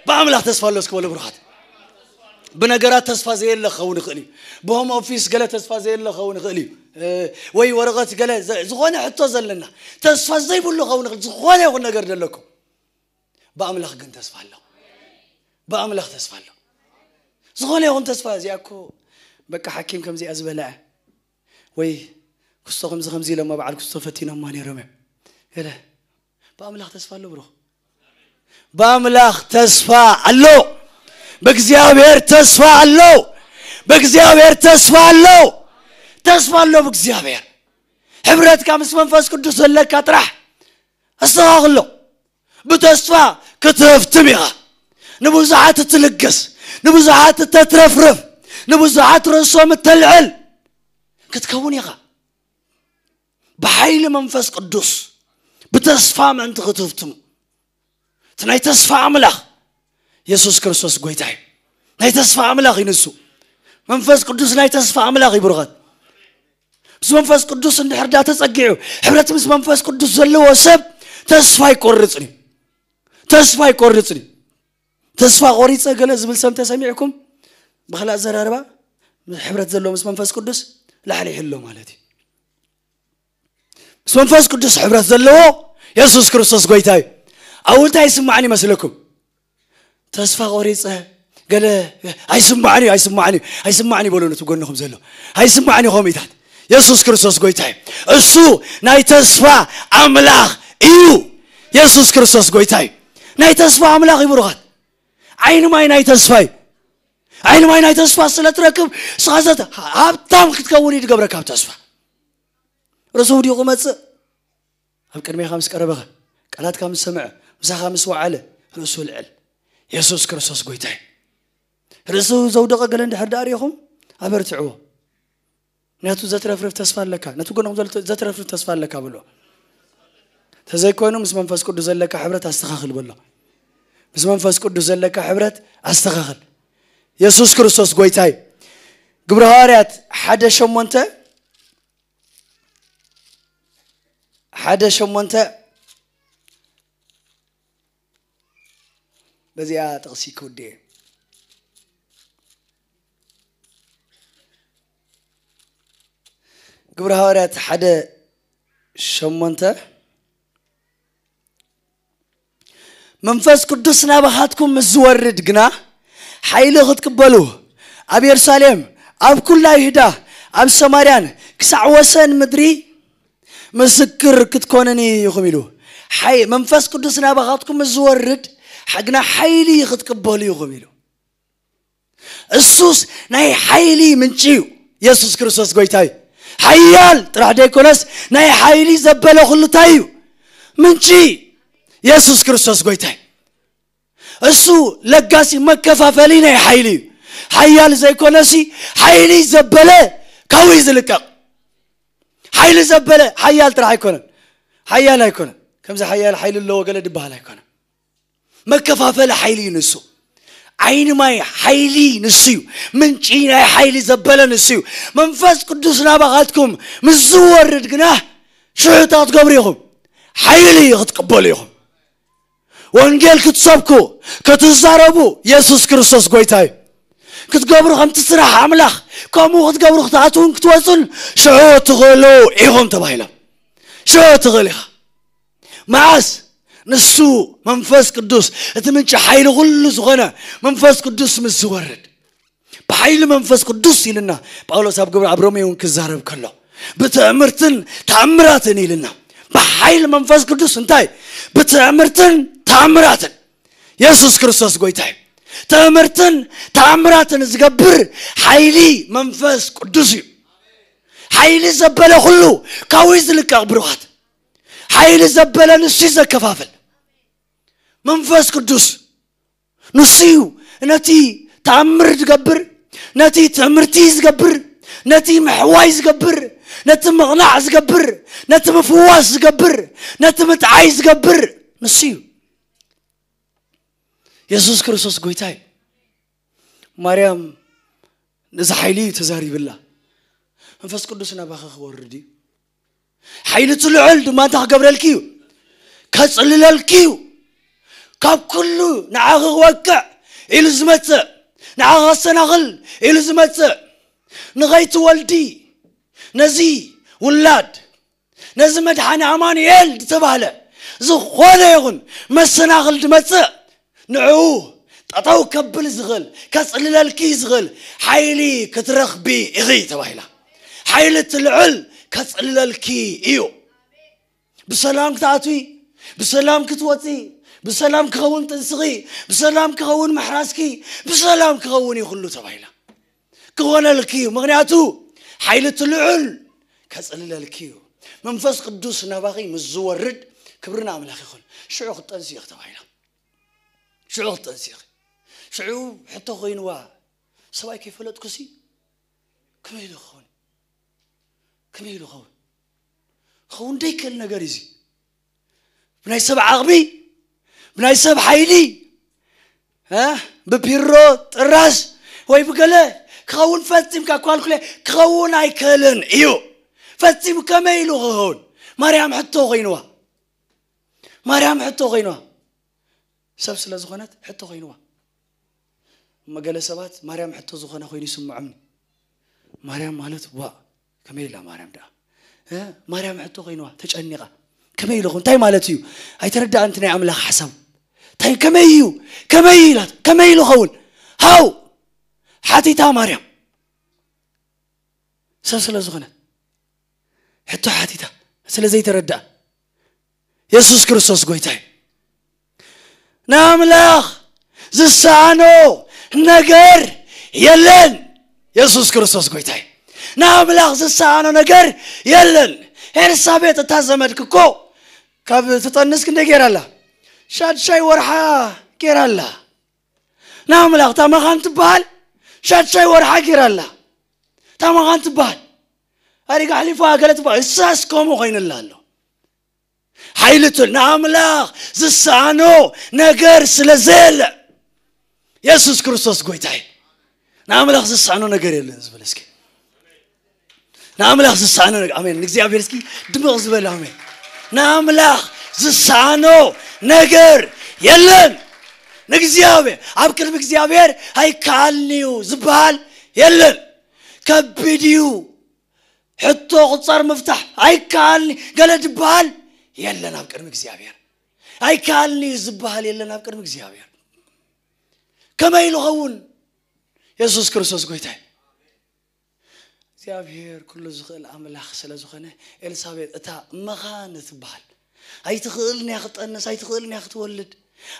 ብኣምላኽ ተስፋ ኣሎ እስኪ በሉ ብሩኻት ብነገራት ተስፋ ዘየለ ክኸውን ይኽእል እዩ ብሆም ኦፊስ ገለ ተስፋ ዘየለ ክኸውን ይኽእል እዩ ወይ ወረቐት ገለ ዝኾነ ሕቶ ዘለና ተስፋ ዘይብሉ ክኸውን ይኽእል ዝኾነ ይኹን ነገር ዘለኩም ብኣምላኽ ግን ተስፋ ኣሎ ብኣምላኽ ተስፋ ኣሎ ዝኾነ ይኹን ተስፋ እዚኣ እኮ በቃ ሓኪም ከምዚኣ ዝበልዐ ወይ ክስቶ ከምዚ ከምዚ ኢሎማ በዓል ክስቶ ፈቲኖማ ነይሮም እዮም ገለ ብኣምላኽ ተስፋ ኣሎ ብሩኽ ብኣምላኽ ተስፋ ኣሎ ብእግዚኣብሔር ተስፋ ኣሎ ብእግዚኣብሔር ተስፋ ኣሎ ተስፋ ኣሎ ብእግዚኣብሔር ሕብረትካ ምስ መንፈስ ቅዱስ ዘለካ ጥራሕ ኣስተኻኽሎ ብተስፋ ክትህፍትም ኢኻ ንብዙሓት እትልግስ ንብዙሓት እተትረፍርፍ ንብዙሓት ርእሶም እተልዕል ክትከውን ኢኻ ብሓይሊ መንፈስ ቅዱስ ብተስፋ ምእንቲ ክትህፍትሙ እቲ ናይ ተስፋ ኣምላኽ የሱስ ክርስቶስ ጎይታ እዩ ናይ ተስፋ ኣምላኽ እዩ ንሱ መንፈስ ቅዱስ ናይ ተስፋ ኣምላኽ እዩ ብሩኻት ምስ መንፈስ ቅዱስ እንድሕር ዳ ተጸጊዑ ሕብረት ምስ መንፈስ ቅዱስ ዘለዎ ሰብ ተስፋ ኣይቆርጽን እዩ ተስፋ ኣይቆርጽን እዩ ተስፋ ቆሪጸ ገለ ዝብል ሰብ ተሰሚዕኩም ብኽላእ ዘራርባ ሕብረት ዘለዎ ምስ መንፈስ ቅዱስ ላሕሊሕ ኣሎ ማለት እዩ ምስ መንፈስ ቅዱስ ሕብረት ዘለዎ የሱስ ክርስቶስ ጎይታ እዩ ኣብኡ እንታይ ይስማዕን ይመስለኩም ተስፋ ቆሪጸ ገለ ኣይስማዕን እዩ ኣይስማዕን እዩ ኣይስማዕን ይበሉ ነቲ ጎንኹም ዘሎ ኣይስማዕን እዩ ከምኢታት የሱስ ክርስቶስ ጎይታ እዩ እሱ ናይ ተስፋ ኣምላኽ እዩ የሱስ ክርስቶስ ጎይታ እዩ ናይ ተስፋ ኣምላኽ እዩ ብሩኻት ዓይኒ ማይ ናይ ተስፋ እዩ ዓይኒ ማይ ናይ ተስፋ ስለ ትረክብ ስኻ ዘት ሃብታም ክትከውን እዩ ትገብረካ ኣብ ተስፋ ርእሱ ውዲቑ መጽእ ኣብ ቅድሜኻ ምስ ቀረበኸ ቃላትካ ምስ ሰምዐ ምሳኻ ምስ ወዓለ ርእሱ ልዕል የሱስ ክርስቶስ ጎይታ እዩ ርእሱ ዘውደቐ ገለ እንድሕር ደኣ ርኢኹም፣ ኣበርትዕዎ። ምክንያቱ ዘትረፍርፍ ተስፋ ኣለካ። ነቲ ጎንኹም ዘሎ ዘትረፍርፍ ተስፋ ኣለካ በሎ። ተዘይኮይኑ ምስ መንፈስ ቅዱስ ዘለካ ሕብረት ኣስተኻኽል በሎ። ምስ መንፈስ ቅዱስ ዘለካ ሕብረት ኣስተኻኽል። የሱስ ክርስቶስ ጎይታይ። ግብረ ሃዋርያት ሓደ ሸሞንተ፣ ሓደ ሸሞንተ፣ በዚኣ ጥቕሲ ክውድእ እየ። ግብረ ሃዋርያት ሓደ ሸሞንተ፣ መንፈስ ቅዱስ ናባኻትኩም ምስ ዝወርድ ግና ሓይሊ ክትቅበሉ ኣብ የሩሳሌም፣ ኣብ ኩላ ይሁዳ፣ ኣብ ሰማርያን ክሳዕ ወሰን ምድሪ ምስክር ክትኮኑኒ ኢኹም ኢሉ። ሓይ-፣ መንፈስ ቅዱስ ናባኻትኩም ምስ ዝወርድ ግና ሓይሊ ክትቅበሉ ኢኹም ኢሉ። እሱስ ናይ ሓይሊ ምንጪ እዩ። የሱስ ክርስቶስ ጎይታ እዩ። ሓያል ጥራሕ ደይኮነስ ናይ ሓይሊ ዘበለ ኩሉ እንታይ እዩ? ምንጪ። የሱስ ክርስቶስ ጎይታ እዩ። እሱ ለጋሲ መከፋፈሊ ናይ ሓይሊ እዩ። ሓያል ዘይኮነሲ ሓይሊ ዘበለ ካብኡ እዩ ዝልቀቕ። ሓይሊ ዘበለ ሓያል ጥራሕ ኣይኮነን። ሓያል ኣይኮነን። ከምዚ ሓያል ሓይሊ ኣለዎ ገለ ድበሃል ኣይኮነን። መከፋፈሊ ሓይሊ እዩ ንሱ። ዓይኒ ማይ ሓይሊ ንሱ እዩ። ምንጪ ናይ ሓይሊ ዘበለ ንሱ እዩ። መንፈስ ቅዱስ ናባኻትኩም ምስ ዝወርድ ግና ሽዑ እንታይ ክትገብሩ ኢኹም? ሓይሊ ክትቅበሉ ኢኹም። ወንጌል ክትሰብኩ፣ ክትዛረቡ፣ የሱስ ክርስቶስ ጎይታ እዩ። ክትገብሩ ከምቲ ስራሕ ኣምላኽ፣ ከምኡ ክትገብሩ ክትኣትዉን ክትወፁን ሽዑ ትኽእሉ ኢኹም ተባሂሎም። ሽዑ ትኽእል ኢኻ። መዓስ? ንሱ መንፈስ ቅዱስ፣ እቲ ምንጪ ሓይሊ ኩሉ ዝኾነ መንፈስ ቅዱስ ምስ ዝወርድ። ብሓይሊ መንፈስ ቅዱስ ኢልና ጳውሎስ ኣብ ግብሪ ኣብ ሮሜ እውን ክዛረብ ከሎ፣ ብትእምርትን ተኣምራትን ኢልና። ብሓይሊ መንፈስ ቅዱስ እንታይ? ብትእምርትን ተኣምራትን። የሱስ ክርስቶስ ጎይታ እዩ። ትእምርትን ተኣምራትን ዝገብር ሓይሊ መንፈስ ቅዱስ እዩ። ሓይሊ ዘበለ ኩሉ ካብኡ እዩ ዝልቀቕ ብሩኻት። ሓይሊ ዘበለ ንሱ እዩ ዘከፋፍል። መንፈስ ቅዱስ ንሱ እዩ ነቲ ተኣምር ዝገብር፣ ነቲ ትምህርቲ ዝገብር፣ ነቲ ምሕዋይ ዝገብር፣ ነቲ ምቕናዕ ዝገብር፣ ነቲ ምፍዋስ ዝገብር፣ ነቲ ምጥዓይ ዝገብር ንሱ እዩ። የሱስ ክርስቶስ ጎይታ እዩ። ማርያም ነዚ ሓይሊ እዩ ተዛሪብላ። መንፈስ ቅዱስ ናባኺ ክወርድ እዩ። ሓይሊ እቲ ልዑል ድማ እንታይ ክገብረልኪ እዩ? ከጽልለልኪ እዩ። ካብ ኩሉ ንዓኺ ክወቅዕ ኢሉ ዝመጽእ፣ ንዓኺ ከሰናኽል ኢሉ ዝመጽእ፣ ንኸይትወልዲ ነዚ ውላድ፣ ነዚ መድሓኒ ኣማኑኤል ዝተባህለ ዝኾነ ይኹን መሰናኽል ዝመጽእ ንዕኡ ጠጠው ከብል ዝኽእል፣ ከጽልለልኪ ዝኽእል ሓይሊ ክትረኽቢ ኢኺ ተባሂላ። ሓይሊ እቲ ልዑል ከጽልለልኪ እዩ። ብሰላም ክትኣትዊ፣ ብሰላም ክትወፂ፣ ብሰላም ክኸውን ጥንስኺ፣ ብሰላም ክኸውን ምሕራስኪ፣ ብሰላም ክኸውን እዩ ኩሉ ተባሂላ። ክኾነልኪ እዩ። ምኽንያቱ ሓይሊ እቲ ልዑል ከጽልለልኪ እዩ። መንፈስ ቅዱስ ናባኺ ምስ ዝወርድ ክብሪ ንኣምላኽ ይኹን። ሽዑ ክትጠንሲ ኢኺ ተባሂላ። ሽዑ ክትጠንሲ ኢኺ። ሽዑ ሕቶ ኮይንዋ፣ ሰብኣይ ከይፈለጥኩሲ ከመይ ኢሉ ክኸውን? ከመይ ኢሉ ክኸውን? ክኸውን ደይክእል ነገር እዩ እዚ። ብናይ ሰብ ዓቕሚ፣ ብናይ ሰብ ሓይሊ፣ እ፣ ብፒሮ ጥራስ ወይ ብገለ ክኸውን ፈጺምካ እኳ ኣልኩለ ክኸውን ኣይክእልን እዩ። ፈጺሙ ከመይ ኢሉ ክኸውን? ማርያም ሕቶ ኮይንዋ። ማርያም ሕቶ ኮይንዋ። ሰብ ስለ ዝኾነት ሕቶ ኮይንዋ። እሞ ገለ ሰባት ማርያም ሕቶ ዝኾነ ኮይኑ ይስምዖም። ማርያም ማለት ዋእ፣ ከመይ ኢላ ማርያም ደኣ? እ? ማርያም ሕቶ ኮይንዋ፣ ተጨኒቓ። ከመይ ኢሉ ኹን? እንታይ ማለት እዩ? ኣይተረዳእንቲ ናይ ኣምላኽ ሓሳብ። እንታይ፣ ከመይ እዩ? ከመይ ኢላት? ከመይ ኢሉ ኸውን? ሃው! ሓቲታ ማርያም። ሰብ ስለ ዝኾነ። ሕቶ ሓቲታ። ስለ ዘይተረዳእ። የሱስ ክርስቶስ ጎይታ እዩ። ንኣምላኽ ዝሰኣኖ ነገር የለን። የሱስ ክርስቶስ ጎይታ እዩ። ንኣምላኽ ዝሰኣኖ ነገር የለን። ኤልሳቤጥ እታ ዘመድክ እኮ ካብ ትጠንስ ክንደይ ገይራ ኣላ? ሻድሻይ ወርሓ ገይራ ኣላ። ንኣምላኽ እታ መኻን ትበሃል ሻድሻይ ወርሓ ጌራ ኣላ። ታማኻን ትበሃል። ኣሪጋ ኣሕሊፋ ገለ ትበሃል። እሳስ ከምኡ ኮይንላ ኣሎ። ሓይሊ ትል ንኣምላኽ ዝሰኣኖ ነገር ስለ ዘየለ። የሱስ ክርስቶስ ጎይታ እዩ። ንኣምላኽ ዝሰኣኖ ነገር የለን ዝብል እስኪ። ንኣምላኽ ዝሰኣኖ ነገር፣ ኣሜን። ንእግዚኣብሔር እስኪ ድምቕ ዝበለ ኣሜን። ንኣምላኽ ዝሰኣኖ ነገር የለን። ንእግዚኣብሔር፣ ኣብ ቅድሚ እግዚኣብሔር ኣይከኣልን'ዩ ዝበሃል የለን። ከቢድ እዩ። ሕቶ ቁጻር ምፍታሕ ኣይከኣልኒ ገለ ዝበሃል የለን ኣብ ቅድሚ እግዚኣብሔር። ኣይከኣልኒ ዝበሃል የለን ኣብ ቅድሚ እግዚኣብሔር። ከመይ ኢሉ ኸውን? የሱስ ክርስቶስ ጎይታ እዩ። እግዚኣብሔር ኩሉ ዝኽእል ኣምላኽ ስለ ዝኾነ፣ ኤልሳቤጥ እታ እመኻ ንትበሃል፣ ኣይትኽእልን እያ ክትጠንስ፣ ኣይትኽእልን እያ ክትወልድ፣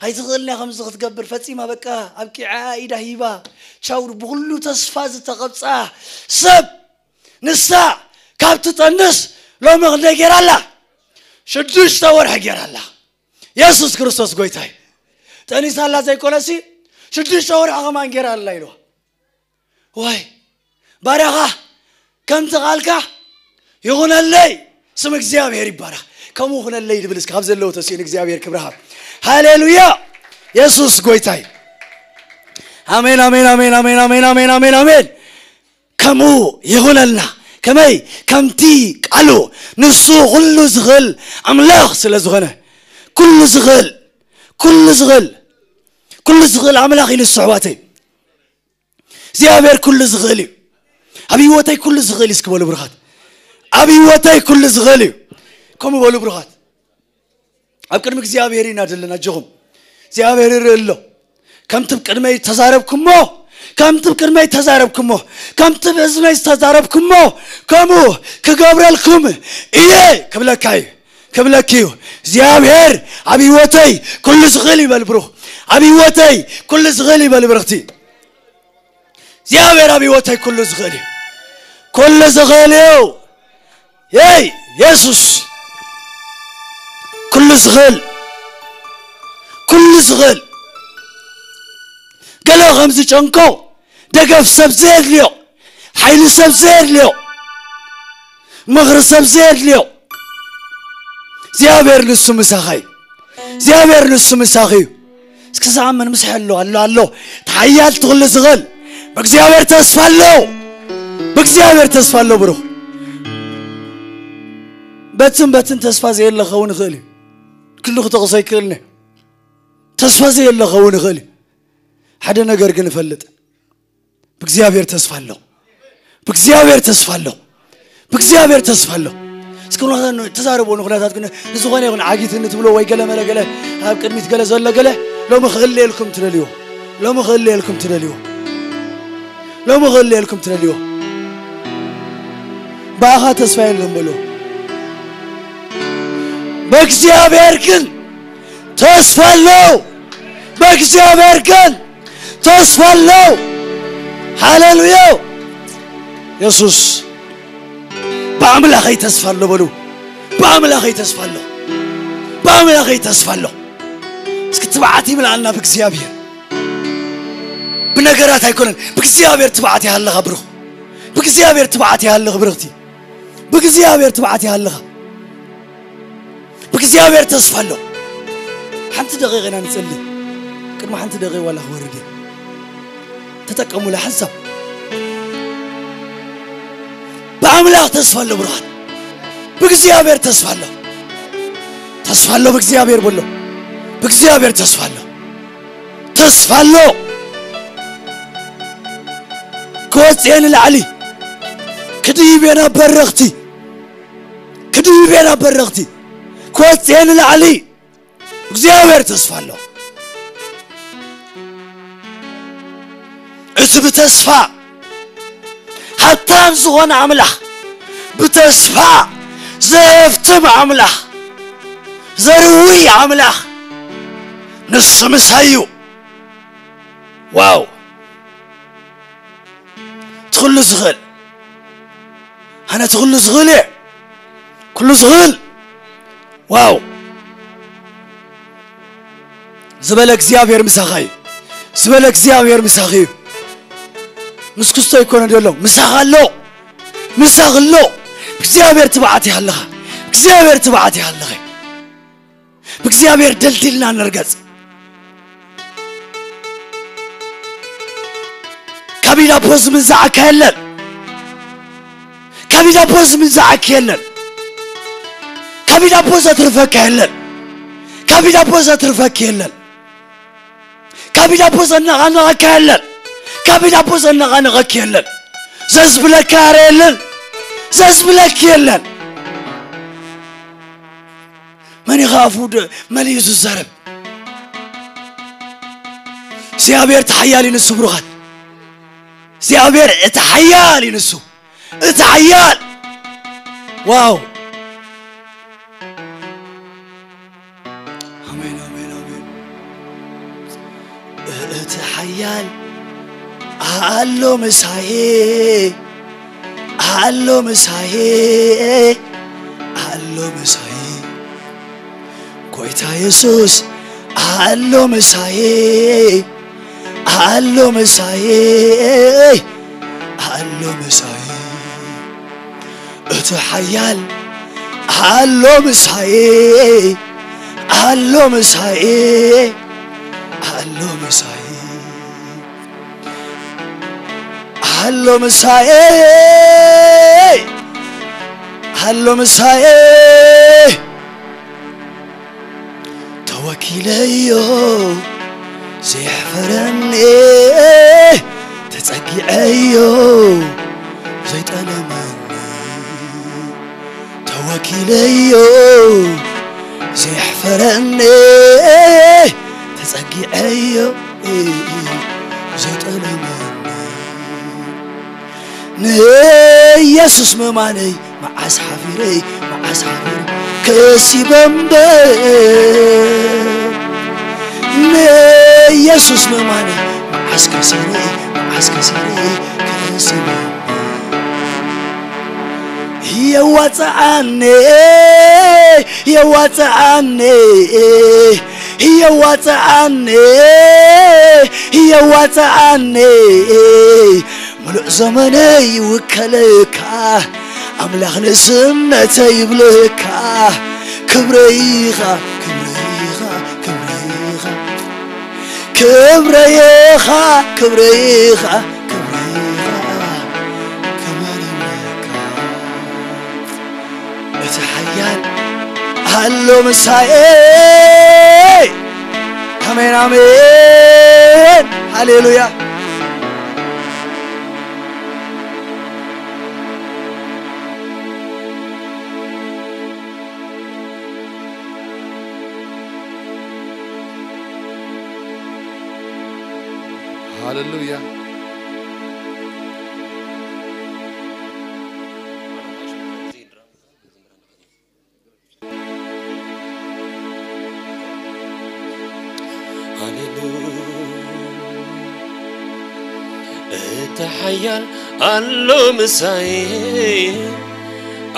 ኣይትኽእልን እያ ከምዚ ክትገብር፣ ፈጺማ በቃ ኣብቂዓ፣ ኢዳ ሂባ፣ ቻው፣ ብኹሉ ተስፋ ዝተቐብጻ ሰብ፣ ንሳ ካብ ትጠንስ ሎሚ ክንደይ ጌራ ኣላ? ሽዱሽተ ወርሒ ጌራ ኣላ። የሱስ ክርስቶስ ጎይታ እዩ። ጠኒሳ ኣላ ዘይኮነሲ፣ ሽዱሽተ ወርሒ ከማን ጌራ ኣላ ኢልዋ። ዋይ፣ ባርያኻ ከምቲ ቃልካ ይኹነለይ፣ ስም እግዚኣብሔር ይባረኽ። ከምኡ ይኹነለይ ድብል እስኪ ካብ ዘለዉ ተስኡ ንእግዚኣብሔር ክብሪ ሃብ። ሃሌሉያ! የሱስ ጎይታ እዩ። ኣሜን፣ ኣሜን፣ ኣሜን፣ ኣሜን፣ ኣሜን፣ ኣሜን፣ ኣሜን፣ ኣሜን። ከምኡ ይኹነልና። ከመይ? ከምቲ ቃሉ። ንሱ ኩሉ ዝኽእል ኣምላኽ ስለ ዝኾነ። ኩሉ ዝኽእል፣ ኩሉ ዝኽእል፣ ኩሉ ዝኽእል ኣምላኽ ኢሉ ዝስሕባተይ። እግዚኣብሔር ኩሉ ዝኽእል እዩ። ኣብ ህይወተይ ኩሉ ዝኽእል እዩ እስኪ በሉ ብሩኻት። ኣብ ህይወተይ ኩሉ ዝኽእል እዩ። ከምኡ በሉ ብሩኻት። ኣብ ቅድሚ እግዚኣብሔር ኢና ዘለና፣ ኣጆኹም። እግዚኣብሔር ይርኢ ኣሎ። ከምቲ ብ ቅድመይ ተዛረብኩሞ፣ ከምቲ ብ ቅድመይ ተዛረብኩሞ፣ ከምቲ ብ እዝነይ ዝተዛረብኩሞ፣ ከምኡ ክገብረልኩም እየ ክብለካ እዩ፣ ክብለኪ እዩ። እግዚኣብሔር ኣብ ህይወተይ ኩሉ ዝኽእል ይበል ብሩኽ። ኣብ ህይወተይ ኩሉ ዝኽእል ይበል ብርኽቲ። እግዚኣብሔር ኣብ ህይወተይ ኩሉ ዝኽእል እዩ። ኩሉ ዝኽእል እዩ። የይ የሱስ ኩሉ ዝኽእል፣ ኩሉ ዝኽእል። ገለ ከም ዝጨንቆ ደገፍ ሰብ ዘየድልዮ፣ ሓይሊ ሰብ ዘየድልዮ፣ ምኽሪ ሰብ ዘየድልዮ፣ እግዚኣብሔር ንሱ ምሳኻ እዩ። እግዚኣብሔር ንሱ ምሳኺ እዩ። እስኪ ዝኣምን ምሳይ ኣሎ፣ ኣሎ፣ ኣሎ። እቲ ሓያል እቲ ኩሉ ዝኽእል ብእግዚኣብሔር ተስፋ ኣሎ። ብእግዚኣብሔር ተስፋ ኣሎ ብሩኽ። በትን በትን ተስፋ ዘየለ ክኸውን ይኽእል እዩ። ኩሉ ክጠቕሶ ኣይክእልን እየ። ተስፋ ዘየለ ክኸውን ይኽእል እዩ። ሓደ ነገር ግን እፈልጥ። ብእግዚኣብሔር ተስፋ ኣሎ። ብእግዚኣብሔር ተስፋ ኣሎ። ብእግዚኣብሔር ተስፋ ኣሎ። እስኪ ኩነታት ተዛረቡ፣ ንኩነታት ግን ንዝኾነ ይኹን ዓጊት እንትብሎ ወይ ገለ መለ ገለ ኣብ ቅድሚት ገለ ዘሎ ገለ ሎሚ ክህልየልኩም ትደልይዎ። ሎሚ ክህልየልኩም ትደልይዎ። ሎሚ ክህልየልኩም ትደልይዎ። ብኣኻ ተስፋ የለን በሉ። በእግዚኣብሔር ግን ተስፋ ኣሎ። በእግዚኣብሔር ግን ተስፋ ኣሎ። ሃሌሉያ። የሱስ ብኣምላኸይ ተስፋ ኣሎ በሉ። ብኣምላኸይ ተስፋ ኣሎ። ብኣምላኸይ ተስፋ ኣሎ። እስኪ ትብዓት ይምልኣና ብእግዚኣብሔር። ብነገራት ኣይኮነን። ብእግዚኣብሔር ትብዓት ይሃለኻ ብሩኽ። ብእግዚኣብሔር ትብዓት ይሃለኺ ብርኽቲ። ብእግዚኣብሔር ትብዓት ይሃለኻ። ብእግዚኣብሔር ተስፋ ኣሎ። ሓንቲ ደቂቕ ኢና ንጽሊ። ቅድሚ ሓንቲ ደቂቕ ዋላ ክወርድ እየ። ተጠቀሙላ ሓንሳብ። ብኣምላኽ ተስፋ ኣሎ ብሩኻት። ብእግዚኣብሔር ተስፋ ኣሎ። ተስፋ ኣሎ ብእግዚኣብሔር በሎ። ብእግዚኣብሔር ተስፋ ኣሎ። ተስፋ ኣሎ። ክወጽእ እየ ንላዕሊ። ክድይብ እየ ናብ በረኽቲ። ክድይብ እየ ናብ በረኽቲ። ክወጽእ እየ ንላዕሊ። እግዚኣብሔር ተስፋ ኣሎ። እቲ ብተስፋ ሃብታም ዝኾነ ኣምላኽ፣ ብተስፋ ዘህፍትም ኣምላኽ፣ ዘርዊ ኣምላኽ፣ ንሱ ምሳይ እዩ። ዋው! እቲ ኩሉ ዝኽእል፣ ኣነ እቲ ኩሉ ዝኽእል እየ። ኩሉ ዝኽእል። ዋው! ዝበለ እግዚኣብሔር ምሳኻ እዩ። ዝበለ እግዚኣብሔር ምሳኺ እዩ። ምስ ክስቶ ኣይኮነ ዘሎ፣ ምሳኻ ኣሎ። ምሳኽ ኣሎ። እግዚኣብሔር ትብዓት ይሃልኻ። እግዚኣብሔር ትብዓት ይሃልኸ። ብእግዚኣብሔር ደልዲልና ንርገጽ። ካብ ኢዳፖ ዝምንዛዓካ የለን። ካብ ኢዳፖ ዝምንዛዓካ የለን። ካብ ኢዳፖ ዘትርፈካ የለን። ካብ ኢዳፖ ዘትርፈካ የለን። ካብ ኢዳፖ ዘነቓነቐካ የለን። ካብ ኢዳፖ ዘነቓነቐካ የለን። ዘዝብለካ ኣረ የለን። ዘዝብለክ የለን። መን ኢኻ ኣፉ ድ-፣ መሊኡ ዝዛረብ? እግዚኣብሔር እቲ ሓያል እዩ ንሱ፣ ብሩኻት። እግዚኣብሔር እቲ ሓያል እዩ ንሱ። እቲ ሓያል። ዋው። ኣሜን፣ ኣሜን፣ ኣሜን። እቲ ሓያል ኣሎ ምሳዬ፣ ኣሎ ምሳዬ፣ ኣሎ ምሳዬ። ጎይታ የሱስ ኣሎ ምሳዬ፣ ኣሎ ምሳዬ፣ ኣሎ ምሳዬ። እቲ ሓያል ኣሎ ምሳዬ፣ ኣሎ ምሳዬ፣ ኣሎ ምሳዬ። ኣሎ ምሳዬ፣ ኣሎ ምሳዬ። ተወኪለዮ ዘየሕፈረኒ፣ ተጸጊዐዮ ዘይጠለመኒ። ተወኪለዮ ዘየሕፈረኒ፣ ተጸጊዐዮ ዘይጠለመኒ። ንኢየሱስ ምእማነይ መዓስ ሓፊረይ፣ መዓስ ሓፊረ ከሲበ እምበር። ንኢየሱስ ምእማነይ መዓስ ከሲረ፣ መዓስ ከሲረ ከሲበ እምበር። የዋጽኣኒ፣ የዋጽኣኒ፣ የዋጽኣኒ፣ የዋጽኣኒ። ምሉእ ዘመነይ ይውከለካ፣ ኣምላኽ ንእስነተይ ይብለካ። ክብረይ ኢኻ፣ ክብረይ ኢኻ፣ ክብረይ ኢኻ። ክብረይ ኢኻ፣ ክብረይ ኢኻ፣ ክብረይ ኢኻ። ክብር ይብለካ። እቲ ሓያል ኣሎ ምሳኤ። ኣሜን፣ ኣሜን። ሃሌሉያ። ሃሌሉያ። ሃሌሉያ። እቲ ሓያል ኣሎ ምሳይ፣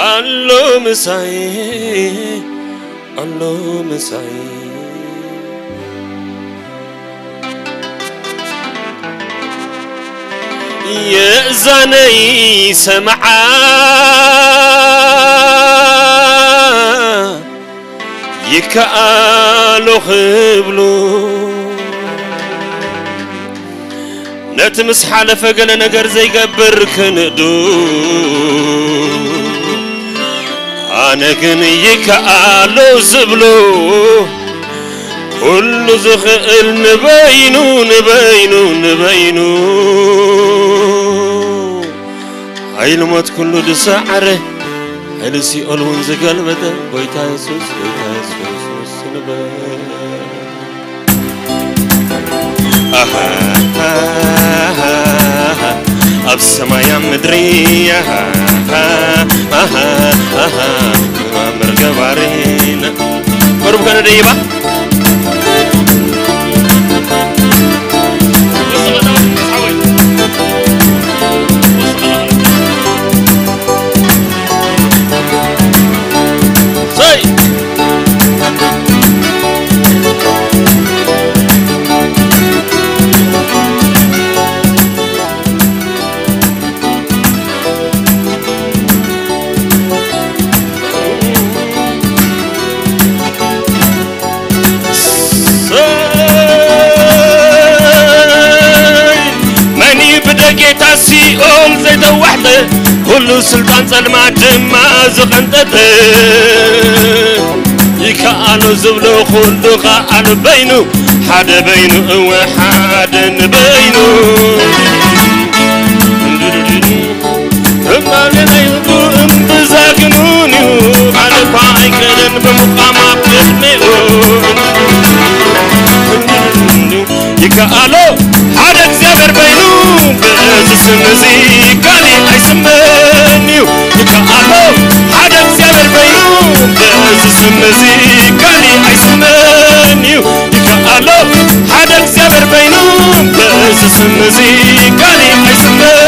ኣሎ ምሳይ፣ ኣሎ ምሳይ። የእዛነይ ሰምዓ ይከኣሎ ክብሉ፣ ነቲ ምስ ሓለፈ ገለ ነገር ዘይገብር ክንእዱ፣ ኣነ ግን ይከኣሎ ዝብሉ፣ ኩሉ ዝኽእል ንበይኑ፣ ንበይኑ፣ ንበይኑ። ሓይሊ ሞት ኩሉ ዝሰዓረ፣ ሓይሊ ሲኦል እውን ዝገልበጠ፣ ጎይታ የሱስ፣ ጎይታ የሱስ ንበል። ኣሃ፣ ኣሃ፣ ኣሃ፣ ኣብ ሰማይ ኣብ ምድሪ፣ ኣሃ፣ ኣሃ፣ ኣሃ፣ ኣሃ፣ መርገባሪና። ቁሩብ ከነ ደይባ። ጌታ ሲኦል ዘይተዋሕጠ፣ ኩሉ ስልጣን ጸልማት ድማ ዝቐንጠጠ፣ ይከኣሎ ዝብሎ ኩሉ ከኣሉ በይኑ፣ ሓደ በይኑ፣ እወ፣ ሓደ ንበይኑ። እማኔ ናይ ህዝቡ እምብዛ ግኑን እዩ፣ ሓደ እኳ ኣይክእልን ብምቋም ኣብ ቅድሚኡ። ይከኣሎ ሓደ እግዚኣብሔር በይኑ፣ በዚ ስም እዚ ካሊእ ኣይስመን እዩ። ይከኣሎ ሓደ እግዚኣብሔር በይኑ፣ በዚ ስም እዚ ካሊእ ኣይስመን እዩ። ይከኣሎ ሓደ እግዚኣብሔር በይኑ፣ በዚ ስም እዚ ካሊእ ኣይስመን